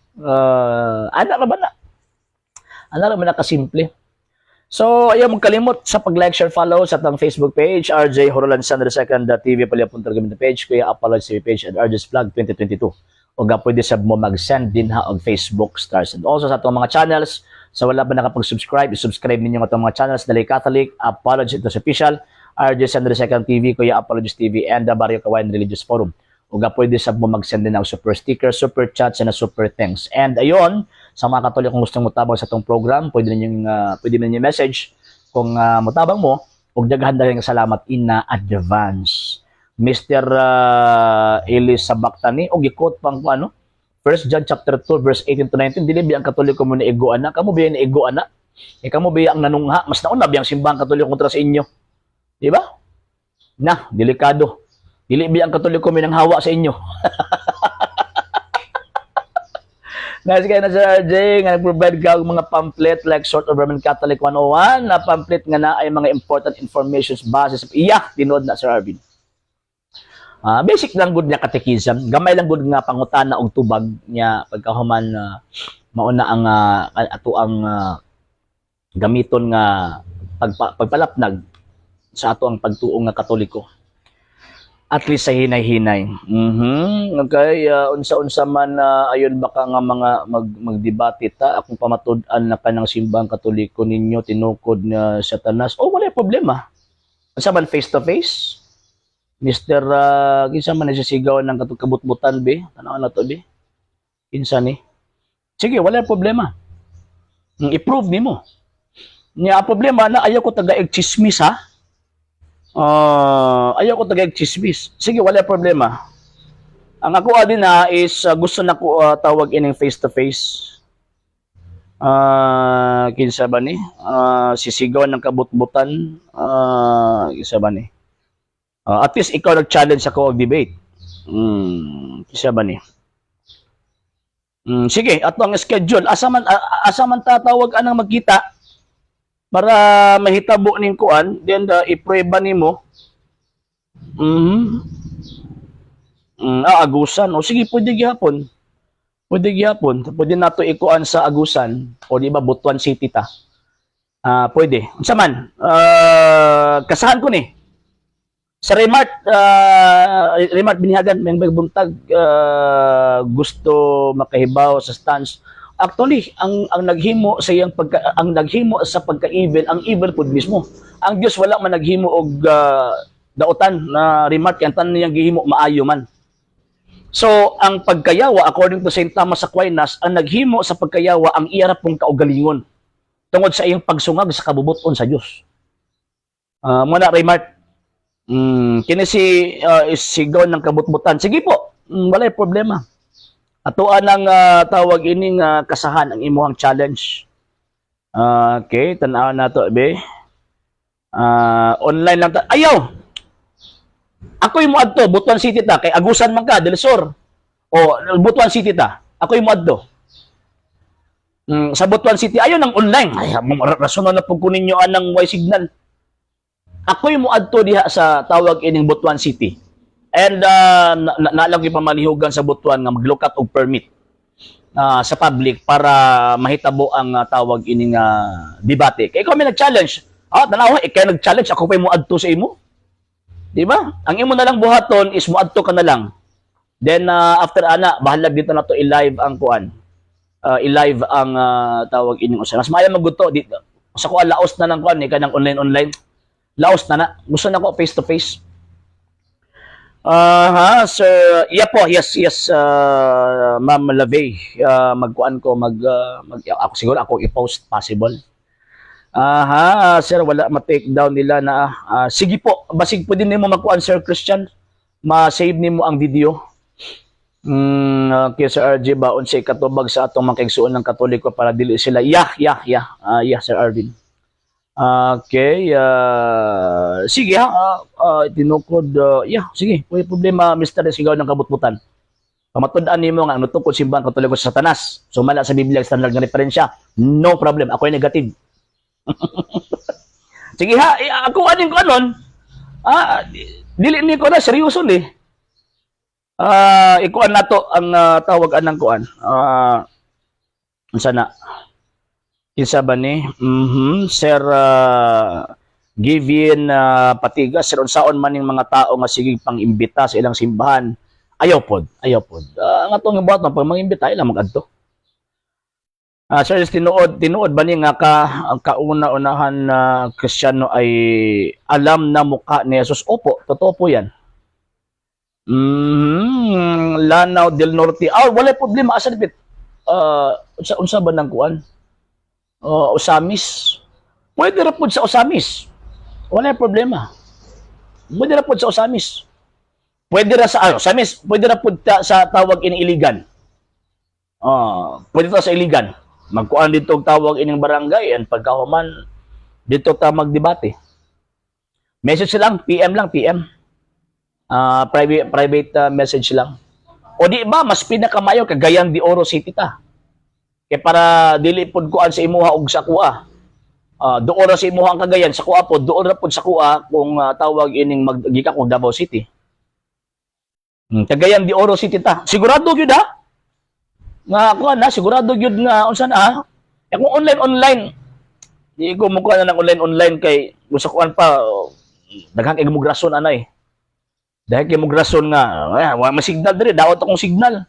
Ana ra ba na? Ana ra ba na kasimple? So, ayaw magkalimot sa pag-like, share, follow sa atong Facebook page, RJ Horolan Sandro Second TV, Palya Gamit page, Kuya Apology TV page, and RJ's Vlog 2022. O ga pwede sab mo mag-send din ha og Facebook stars. And also sa atong mga channels, sa wala pa nakapag-subscribe, i-subscribe ninyo ang atong mga channels, Dali Catholic, Apology Ito Official, RJ Sandro Second TV, Kuya Apologist TV, and the Barrio Kawayan Religious Forum. O ga pwede sab mo mag-send din og super sticker, super chats, and a super thanks. And ayon, sa mga Katoliko kung gustong mutabang sa atong program, pwede ninyong message kung mutabang mo, ug daghan daghan salamat in advance. Mr. Eli Sabaktani og gi-quote pang ano, 1 John chapter 2 verse 18 to 19, dili biya ang Katoliko mo ni ego ana, kamo biya ni ego ana, e kamo biya ang nanungha, mas nauna biya ang simbahang Katoliko kontra sa inyo, di ba? Na delikado, dili biya ang Katoliko may nanghawa sa inyo. Nice kayo na Sir RJ nga nag-provide ka og mga pamphlet like Sort of Roman Catholic 101 na pamphlet nga na ay mga important informations base sa iya tinuod na, Sir Arvin. Basic lang gud niya catechism, gamay lang gud nga pangutana og tubag niya pagkahuman mauna ang ato ang gamiton nga pagpalapnag sa ato ang pagtuo nga Katoliko. At least sa hinay-hinay. Okay, unsa-unsa man ayon baka nga mga magdebate ta akong pamatud-an na kanang simbahang Katoliko ninyo tinukod na Satanas. Oh, wala problema. Unsa man, face to face? Mr. Kinsa man nasisigaw ng katong kabutbutan be? Tanaw na to be. Kinsa ni? Sige, wala problema. I-prove nimo. Nya ang problema na ayaw ko tagaig chismis ha. Ayaw ko tagaig chismis. Sige, wala problema. Ang ako din na is gusto na ko tawag ining face to face. Kinsa ba ni? Sisigaw ng kabutbutan. Kinsa ba ni? At least ikaw nag-challenge ako og debate. Siya ba ni? Sige, ato ang schedule. Asa man tatawag anang magkita para mahitabo ning kuan, then iprueba nimo. Agusan. O sige, pwede gihapon. Pwede gihapon. Pwede nato ikuan sa Agusan o di ba Butuan City ta. Ah, pwede. Unsa man? Kasahan ko ni. Sa Remart, Remart Binihagan, may buntag, gusto makahibaw sa stance. Actually, ang naghimo sa iyang pagka, ang naghimo sa pagka-evil, ang evil pud mismo. Ang Dios wala man naghimo og dautan na, Remart, kay ang tanan niyang gihimo maayo man. So, ang pagkayawa, according to St. Thomas Aquinas, ang naghimo sa pagkayawa ang iya ra pong kaugalingon tungod sa iyang pagsungag sa kabubuton sa Dios. Muna Remart, kini si sigaw ng kabutbutan. Sige po, walay problema. Atoa ng tawag ining kasahan ang imuhang challenge. Okay, tan-aw na to, be. Online lang ta. Ayaw. Ako'y moadto, Butuan City ta, kay Agusan man ka, Del Sur. O Butuan City ta. Ako'y moadto. Sa Butuan City, ayaw ng online. Ay, rason na po ko ninyo anang way signal. Ako'y moadto diha sa tawag ining Butuan City. And na, na pamalihugan sa Butuan nga maglukat og permit sa public para mahitabo ang tawag ining debate. Kay ikaw may nag-challenge. Ah, tanawa, ikaw nag-challenge, ako pa mo adto sa imo. Di ba? Ang imo na lang buhaton is moadto ka na lang. Then after ana, bahalag dito na to i-live ang kuan. I-live ang tawag ining usa. Mas maayo maguto dito. Sa kuan laos na ng kuan ni kanang online online. Laos na na. Gusto na ko face to face. Ah, ha, sir. Yeah po, yes, Ma'am Lavey. Magkuan ko, mag ako siguro ako i-post possible. Aha, sir, wala ma-take down nila na sige po, basig pwede nimo magkuan, Sir Christian. Ma-save nimo ang video. Okay, Sir RJ ba unsay katubag sa atong mga kaigsuon ng Katoliko para dili sila. Yeah. Yeah, Sir Arvin. Okay, sige ha, tinukod, yeah, sige, may problema, Mr. Sigaw ng Kabutbutan. Pamatud-an nimo nga ang nutukod simbahan Katoliko sa Satanas. Sumala sa Biblia ang standard nga referensya. No problem, ako ay negative. Sige ha, eh, ako aning ko anon. Dili ni ko na seryoso ni. Ikuan nato ang tawag anang kuan. Unsa na? Kinsa ba ni? Sir Givian Patigas, sir, unsaon man ning mga tao nga sige pang imbita sa ilang simbahan. Ayaw pod, ayaw pod. Ang atong buhat pag mangimbita ilang magadto. Sir, tinuod tinuod ba ni nga ka ang kauna-unahan na Kristiyano ay alam na mukha ni Jesus? Opo, totoo po 'yan. Lanao del Norte. Ah, wala problema asa dipit. Unsa unsa ba nang kuan? Osamis. Pwede ra pod sa Osamis. Wala problema. Pwede ra pod sa Osamis. Pwede ra sa Osamis, pwede ra pod sa tawag ini Iligan. Pwede ta sa Iligan. Magkuan dito og tawag ining barangay and pagkahuman dito ta magdebate. Message lang, PM lang, PM. Private private message lang. O di ba mas pinakamayo Cagayan de Oro City ta. Kay para dili pod kuan sa imuha og sa kuha. Doon ra sa imuha ang Cagayan, sa kuha pod, doon ra pod sa kuha kung tawag ining maggika kung Davao City. Cagayan de Oro City ta. Sigurado gyud ha. Nga kuan na, sigurado gyud nga unsa na ha. Eh, kung online online, di ko mo kuan na ng online online kay gusto kuan pa oh, daghan kay mong rason anay. Dahil kay mong rason nga, eh, wa may signal diri, daot akong signal.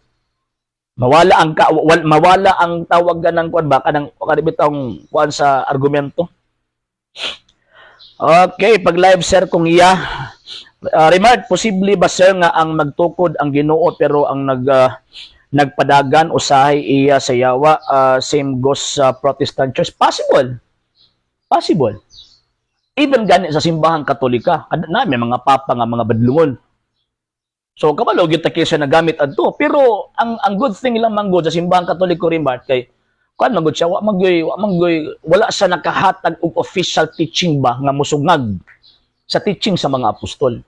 Mawala ang tawag ng kuan ba kanang kanang kuan sa argumento. Okay, pag live sir kung iya. Remark, posible ba sir nga ang magtukod ang Ginoo pero ang nagpadagan usahay iya sa yawa, same goes sa Protestant Church? Possible. Possible. Even gani sa simbahang Katolika, na may mga papa nga mga badlungon. So kabalo gyud ta kaysa nagamit adto. Pero ang good thing lang man gud sa simbahang Katoliko, Remark, kay kuan man gud siya, wa man gyud wala siya nakahatag og official teaching ba nga musungag sa teaching sa mga apostol.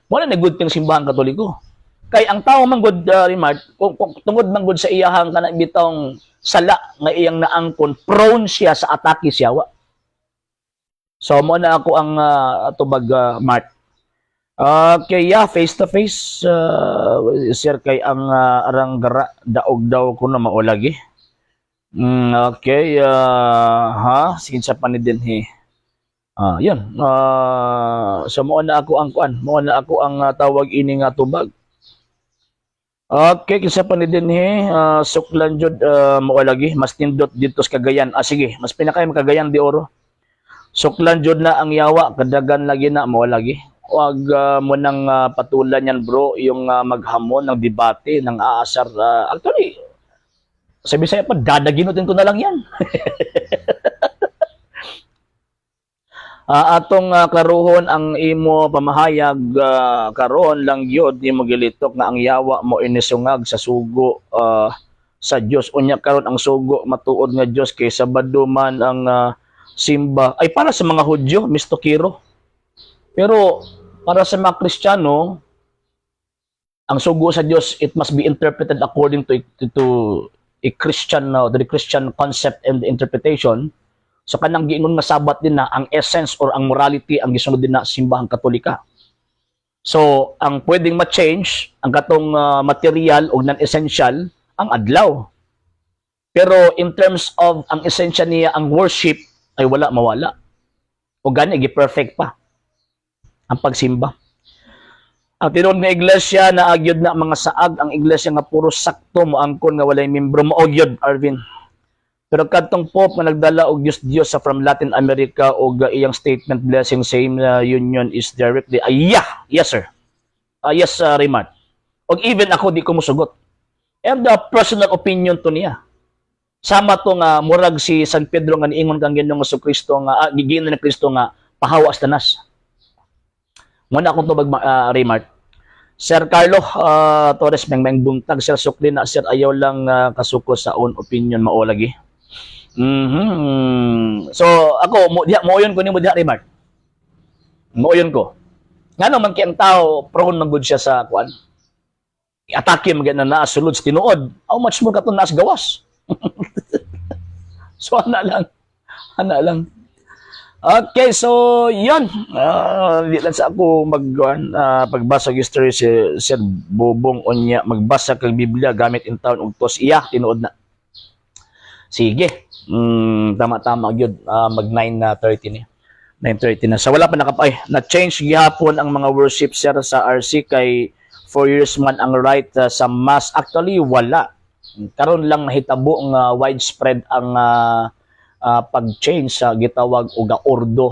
Wala na good thing Simbahang Katoliko. Kay ang tao man gud, Remart, kung tungod man gud sa iyahang kanang bitawng sala nga iyang naangkon, prone siya sa atake sa yawa. So mo na ako ang tubag, Mart. Okay, yeah, face to face, sir, kay ang arang gara daog daw ko na maulagi. Okay, ha, sige sa pa ni dinhi. Ah, yun. So mo na ako ang kuan, mo na ako ang tawag ini nga tubag. Okay, kinsa pa ni dinhi, suklan jud, mao lagi mas nindot dito sa Cagayan. Ah, sige, mas pinakay Cagayan de Oro. Suklan jud na ang yawa, kadagan lagi na, mao lagi. Wag mo nang patulan yan, bro, yung maghamon ng debate, ng aasar. Actually, sa Bisaya pa, dadaginutin ko na lang yan. Atong klaruhon ang imo pamahayag, karon lang gyud nimo gilitok nga ang yawa mo inisungag sa sugo sa Dios. Unya karon ang sugo matuod nga Dios kay Sabado man ang simba ay para sa mga Hudyo, Mr. Kiro. Pero para sa mga Kristiyano, ang sugo sa Dios, it must be interpreted according to a Christian to the Christian concept and interpretation. So kanang giingon nga Sabat din na ang essence or ang morality ang gisunod din na Simbahang Katolika. So ang pwedeng ma-change ang katong material o non-essential ang adlaw. Pero in terms of ang esensya niya, ang worship ay wala mawala. O gani gi-perfect pa ang pagsimba. Ang tinuod nga iglesia na agyod na mga saag, ang iglesia nga puro sakto moangkon nga walay membro, mao gyud, Arvin. Pero kadtong Pope nga nagdala og Diyos Diyos sa from Latin America og iyang statement blessing same union is directly ay, yeah, yes sir. Yes, Raymond. Og even ako di ko musugot. And the personal opinion to niya. Sama to nga murag si San Pedro nga niingon kang Ginoong Kristo nga giginan ni Kristo nga pahawas tanas. Muna akong tubag, Raymart. Sir Carlo Torres, meng meng buntag, Sir. Sukli na, sir, ayaw lang kasuko sa own opinion, mao lagi. So ako mo diha moyon ko nimo diha, Raymart. Moyon ko. Ngano man kay ang tao prone man gud siya sa kuan. I-atake man gyud na naa sulod sa tinuod. How much more katong naa sa gawas? So ana lang. Ana lang. Okay, so yun. Di lang sa ako mag pagbasa og history si Sir Bobong unya magbasa kag Biblia gamit in town og tos iya tinuod na. Sige. Tama-tama gyud, mag 9:30 ni. 9:30 na. So wala pa nakapay. Na-change gihapon ang mga worship, sir, sa RC kay 4 years man ang right sa mass. Actually wala. Karon lang nahitabo nga widespread ang pag-change sa gitawag og ordo.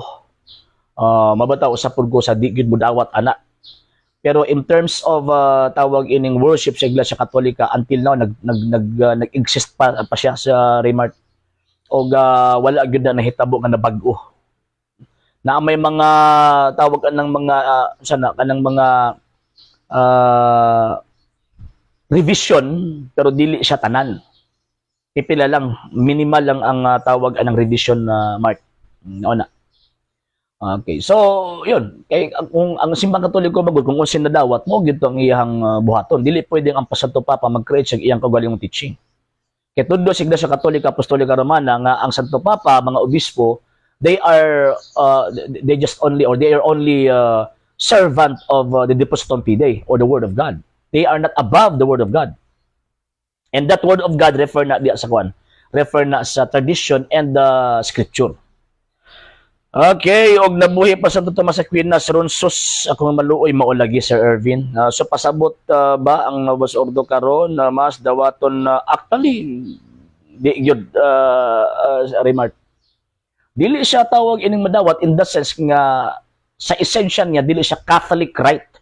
Mabata usab pud ko sa di gyud budawat ana. Pero in terms of tawag ining worship sa Iglesia Katolika, until now nag nag nag nag-exist pa siya sa Raymart. Og wala gyud na nahitabo nga nabag-o. Na may mga tawag anang mga sana kanang mga revision, pero dili siya tanan. Pipila lang, minimal lang ang tawag anang revision na, Mark. Na. Okay. So, yun. Kay kung ang Simbang Katoliko magud kung unsa nadawat mo gyud ang iyang buhaton. Dili pwedeng ang Santo Papa mag-create sa iyang kaugalingong teaching. Kay tudlo sa Iglesia Katolika Apostolika Romana nga ang Santo Papa, mga obispo, they just only or they are only servant of the Depositum Fidei or the Word of God. They are not above the Word of God. And that Word of God refer na diya sa kuan, refer na sa tradition and the scripture. Okay, og nabuhi pa sa Tomas Aquinas ron, sus akong maluoy, mao lagi, Sir Irvin. So pasabot ba ang Novus Ordo karon na mas dawaton na? Actually di gyud, Remark. Dili siya tawag ining madawat in the sense nga sa essential niya dili siya Catholic rite.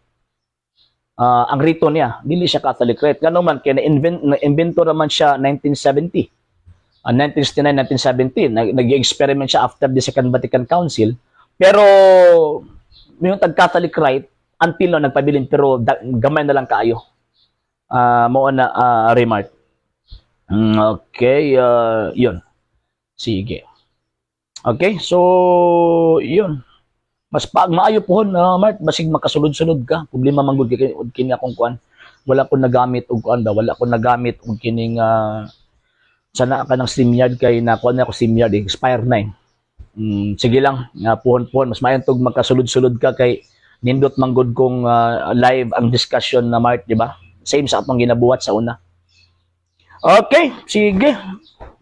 Ang rito niya dili siya Catholic rite. Ngano man kay na-invent na-invento naman siya 1970. 1969, 1970, nag-experiment siya after the Second Vatican Council. Pero yung tag Catholic rite until now nagpabilin, pero gamay na lang kaayo. Mao na, remark. Okay, yun. Sige. Okay, so yun. Mas pag maayo pohon na Mart, basig makasulod-sulod ka. Problema man gud kay kini akong kuan. Wala ko nagamit og kuan ba, wala ko nagamit og kining sana ka ng StreamYard kay nakuha na ako StreamYard, eh, expire na eh. Sige lang, nga puhon-puhon mas maayo tog makasulod-sulod ka kay nindot man gud kung live ang discussion na Mart, di ba? Same sa atong ginabuhat sa una. Okay, sige.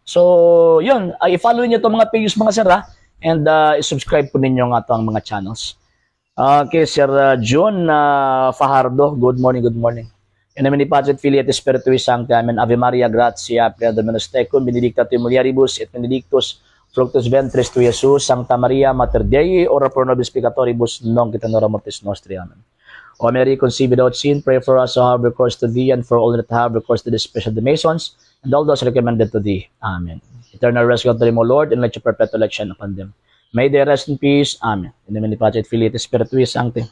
So, yun, ay i-follow niyo itong mga pages, mga sir, ha? And i-subscribe po ninyo nga ang mga channels. Okay, Sir John Fajardo, good morning, good morning. In nomine Patris et Filii et Spiritui Sancti. Amen. Ave Maria, gratia plena Dominus tecum, benedicta tu in mulieribus et benedictus fructus ventris tui, Jesus. Sancta Maria, Mater Dei, ora pro nobis peccatoribus, nunc et in hora mortis nostri. Amen. O Mary, conceived without sin, pray for us who have recourse to thee, and for all that have recourse to this special the Masons, and all those recommended to thee. Amen. Eternal rest grant to them, O Lord, and let your perpetual light shine upon them. May they rest in peace. Amen. In the name of the Patris et Filii et Spiritui Sancti.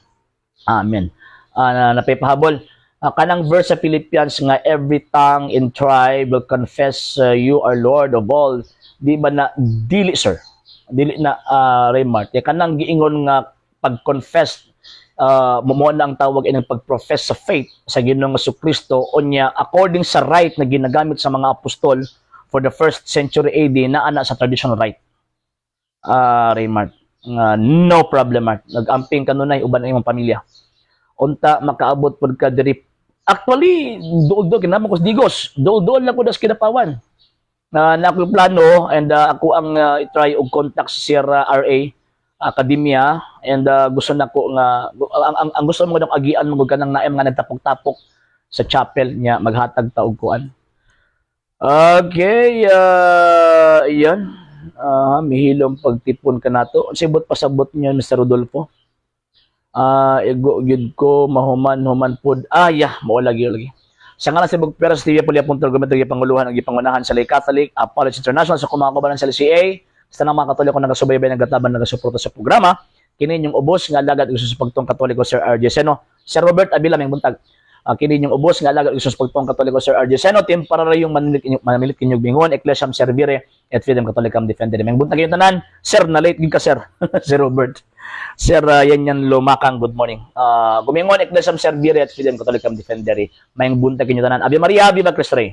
Amen. Napipahabol. Kanang verse sa Philippians nga every tongue in tribe will confess you are Lord of all. Di ba na dili, sir? Dili na Raymart. Kaya kanang giingon nga pag-confess mo na ang tawag ining pag-profess sa faith sa Ginoong Kristo unya according sa rite na ginagamit sa mga apostol for the first century AD na ana sa traditional rite. Raymart, nga no problem, Mart. Nag-amping kanunay uban ang imong pamilya. Unta makaabot pud ka diri. Actually, duol-duol kinamo ko sa Digos. Duol-duol lang ko das Kidapawan. Na na ako plano and ako ang i-try og contact si Sir RA Academia and gusto nako nga ang gusto mo ng agian mo kanang naay mga nagtapok-tapok sa chapel niya maghatag ta og kuan. Okay, yan. Mihilom pagtipon ka nato. Sibot pasabot niyo, Mr. Rodolfo. Igo gyud ko mahuman human pod. Ah, yeah, mao lagi lagi. Sa ngalan sa Bug Peras TV Puli Punto Argumento Gipanguluhan ang gipangunahan sa Lay Catholic, Apology International sa mga kaubanan sa LCA, sa tanang mga Katoliko nagasubaybay, nagataban, nagasuporta sa programa, kini inyong ubos nga alagad gusto sa pagtuong Katoliko, Sir RJ Seno. Sir Robert Avila, may buntag. Kini inyong ubos nga alagad gusto sa pagtuong Katoliko, Sir RJ Seno, team para yung manilit kinyong bingon, Ecclesiam Servire et Fidem Catholicam Defendere. May buntag yung tanan, Sir, na late gid ka, sir. Sir Robert. Sir yan yan Lumakang, good morning. Gumingon Ecclesiam Servire et Fidem Catholicam Defendere. May buntag kinyo tanan. Ave Maria, Viva Cristo Rey.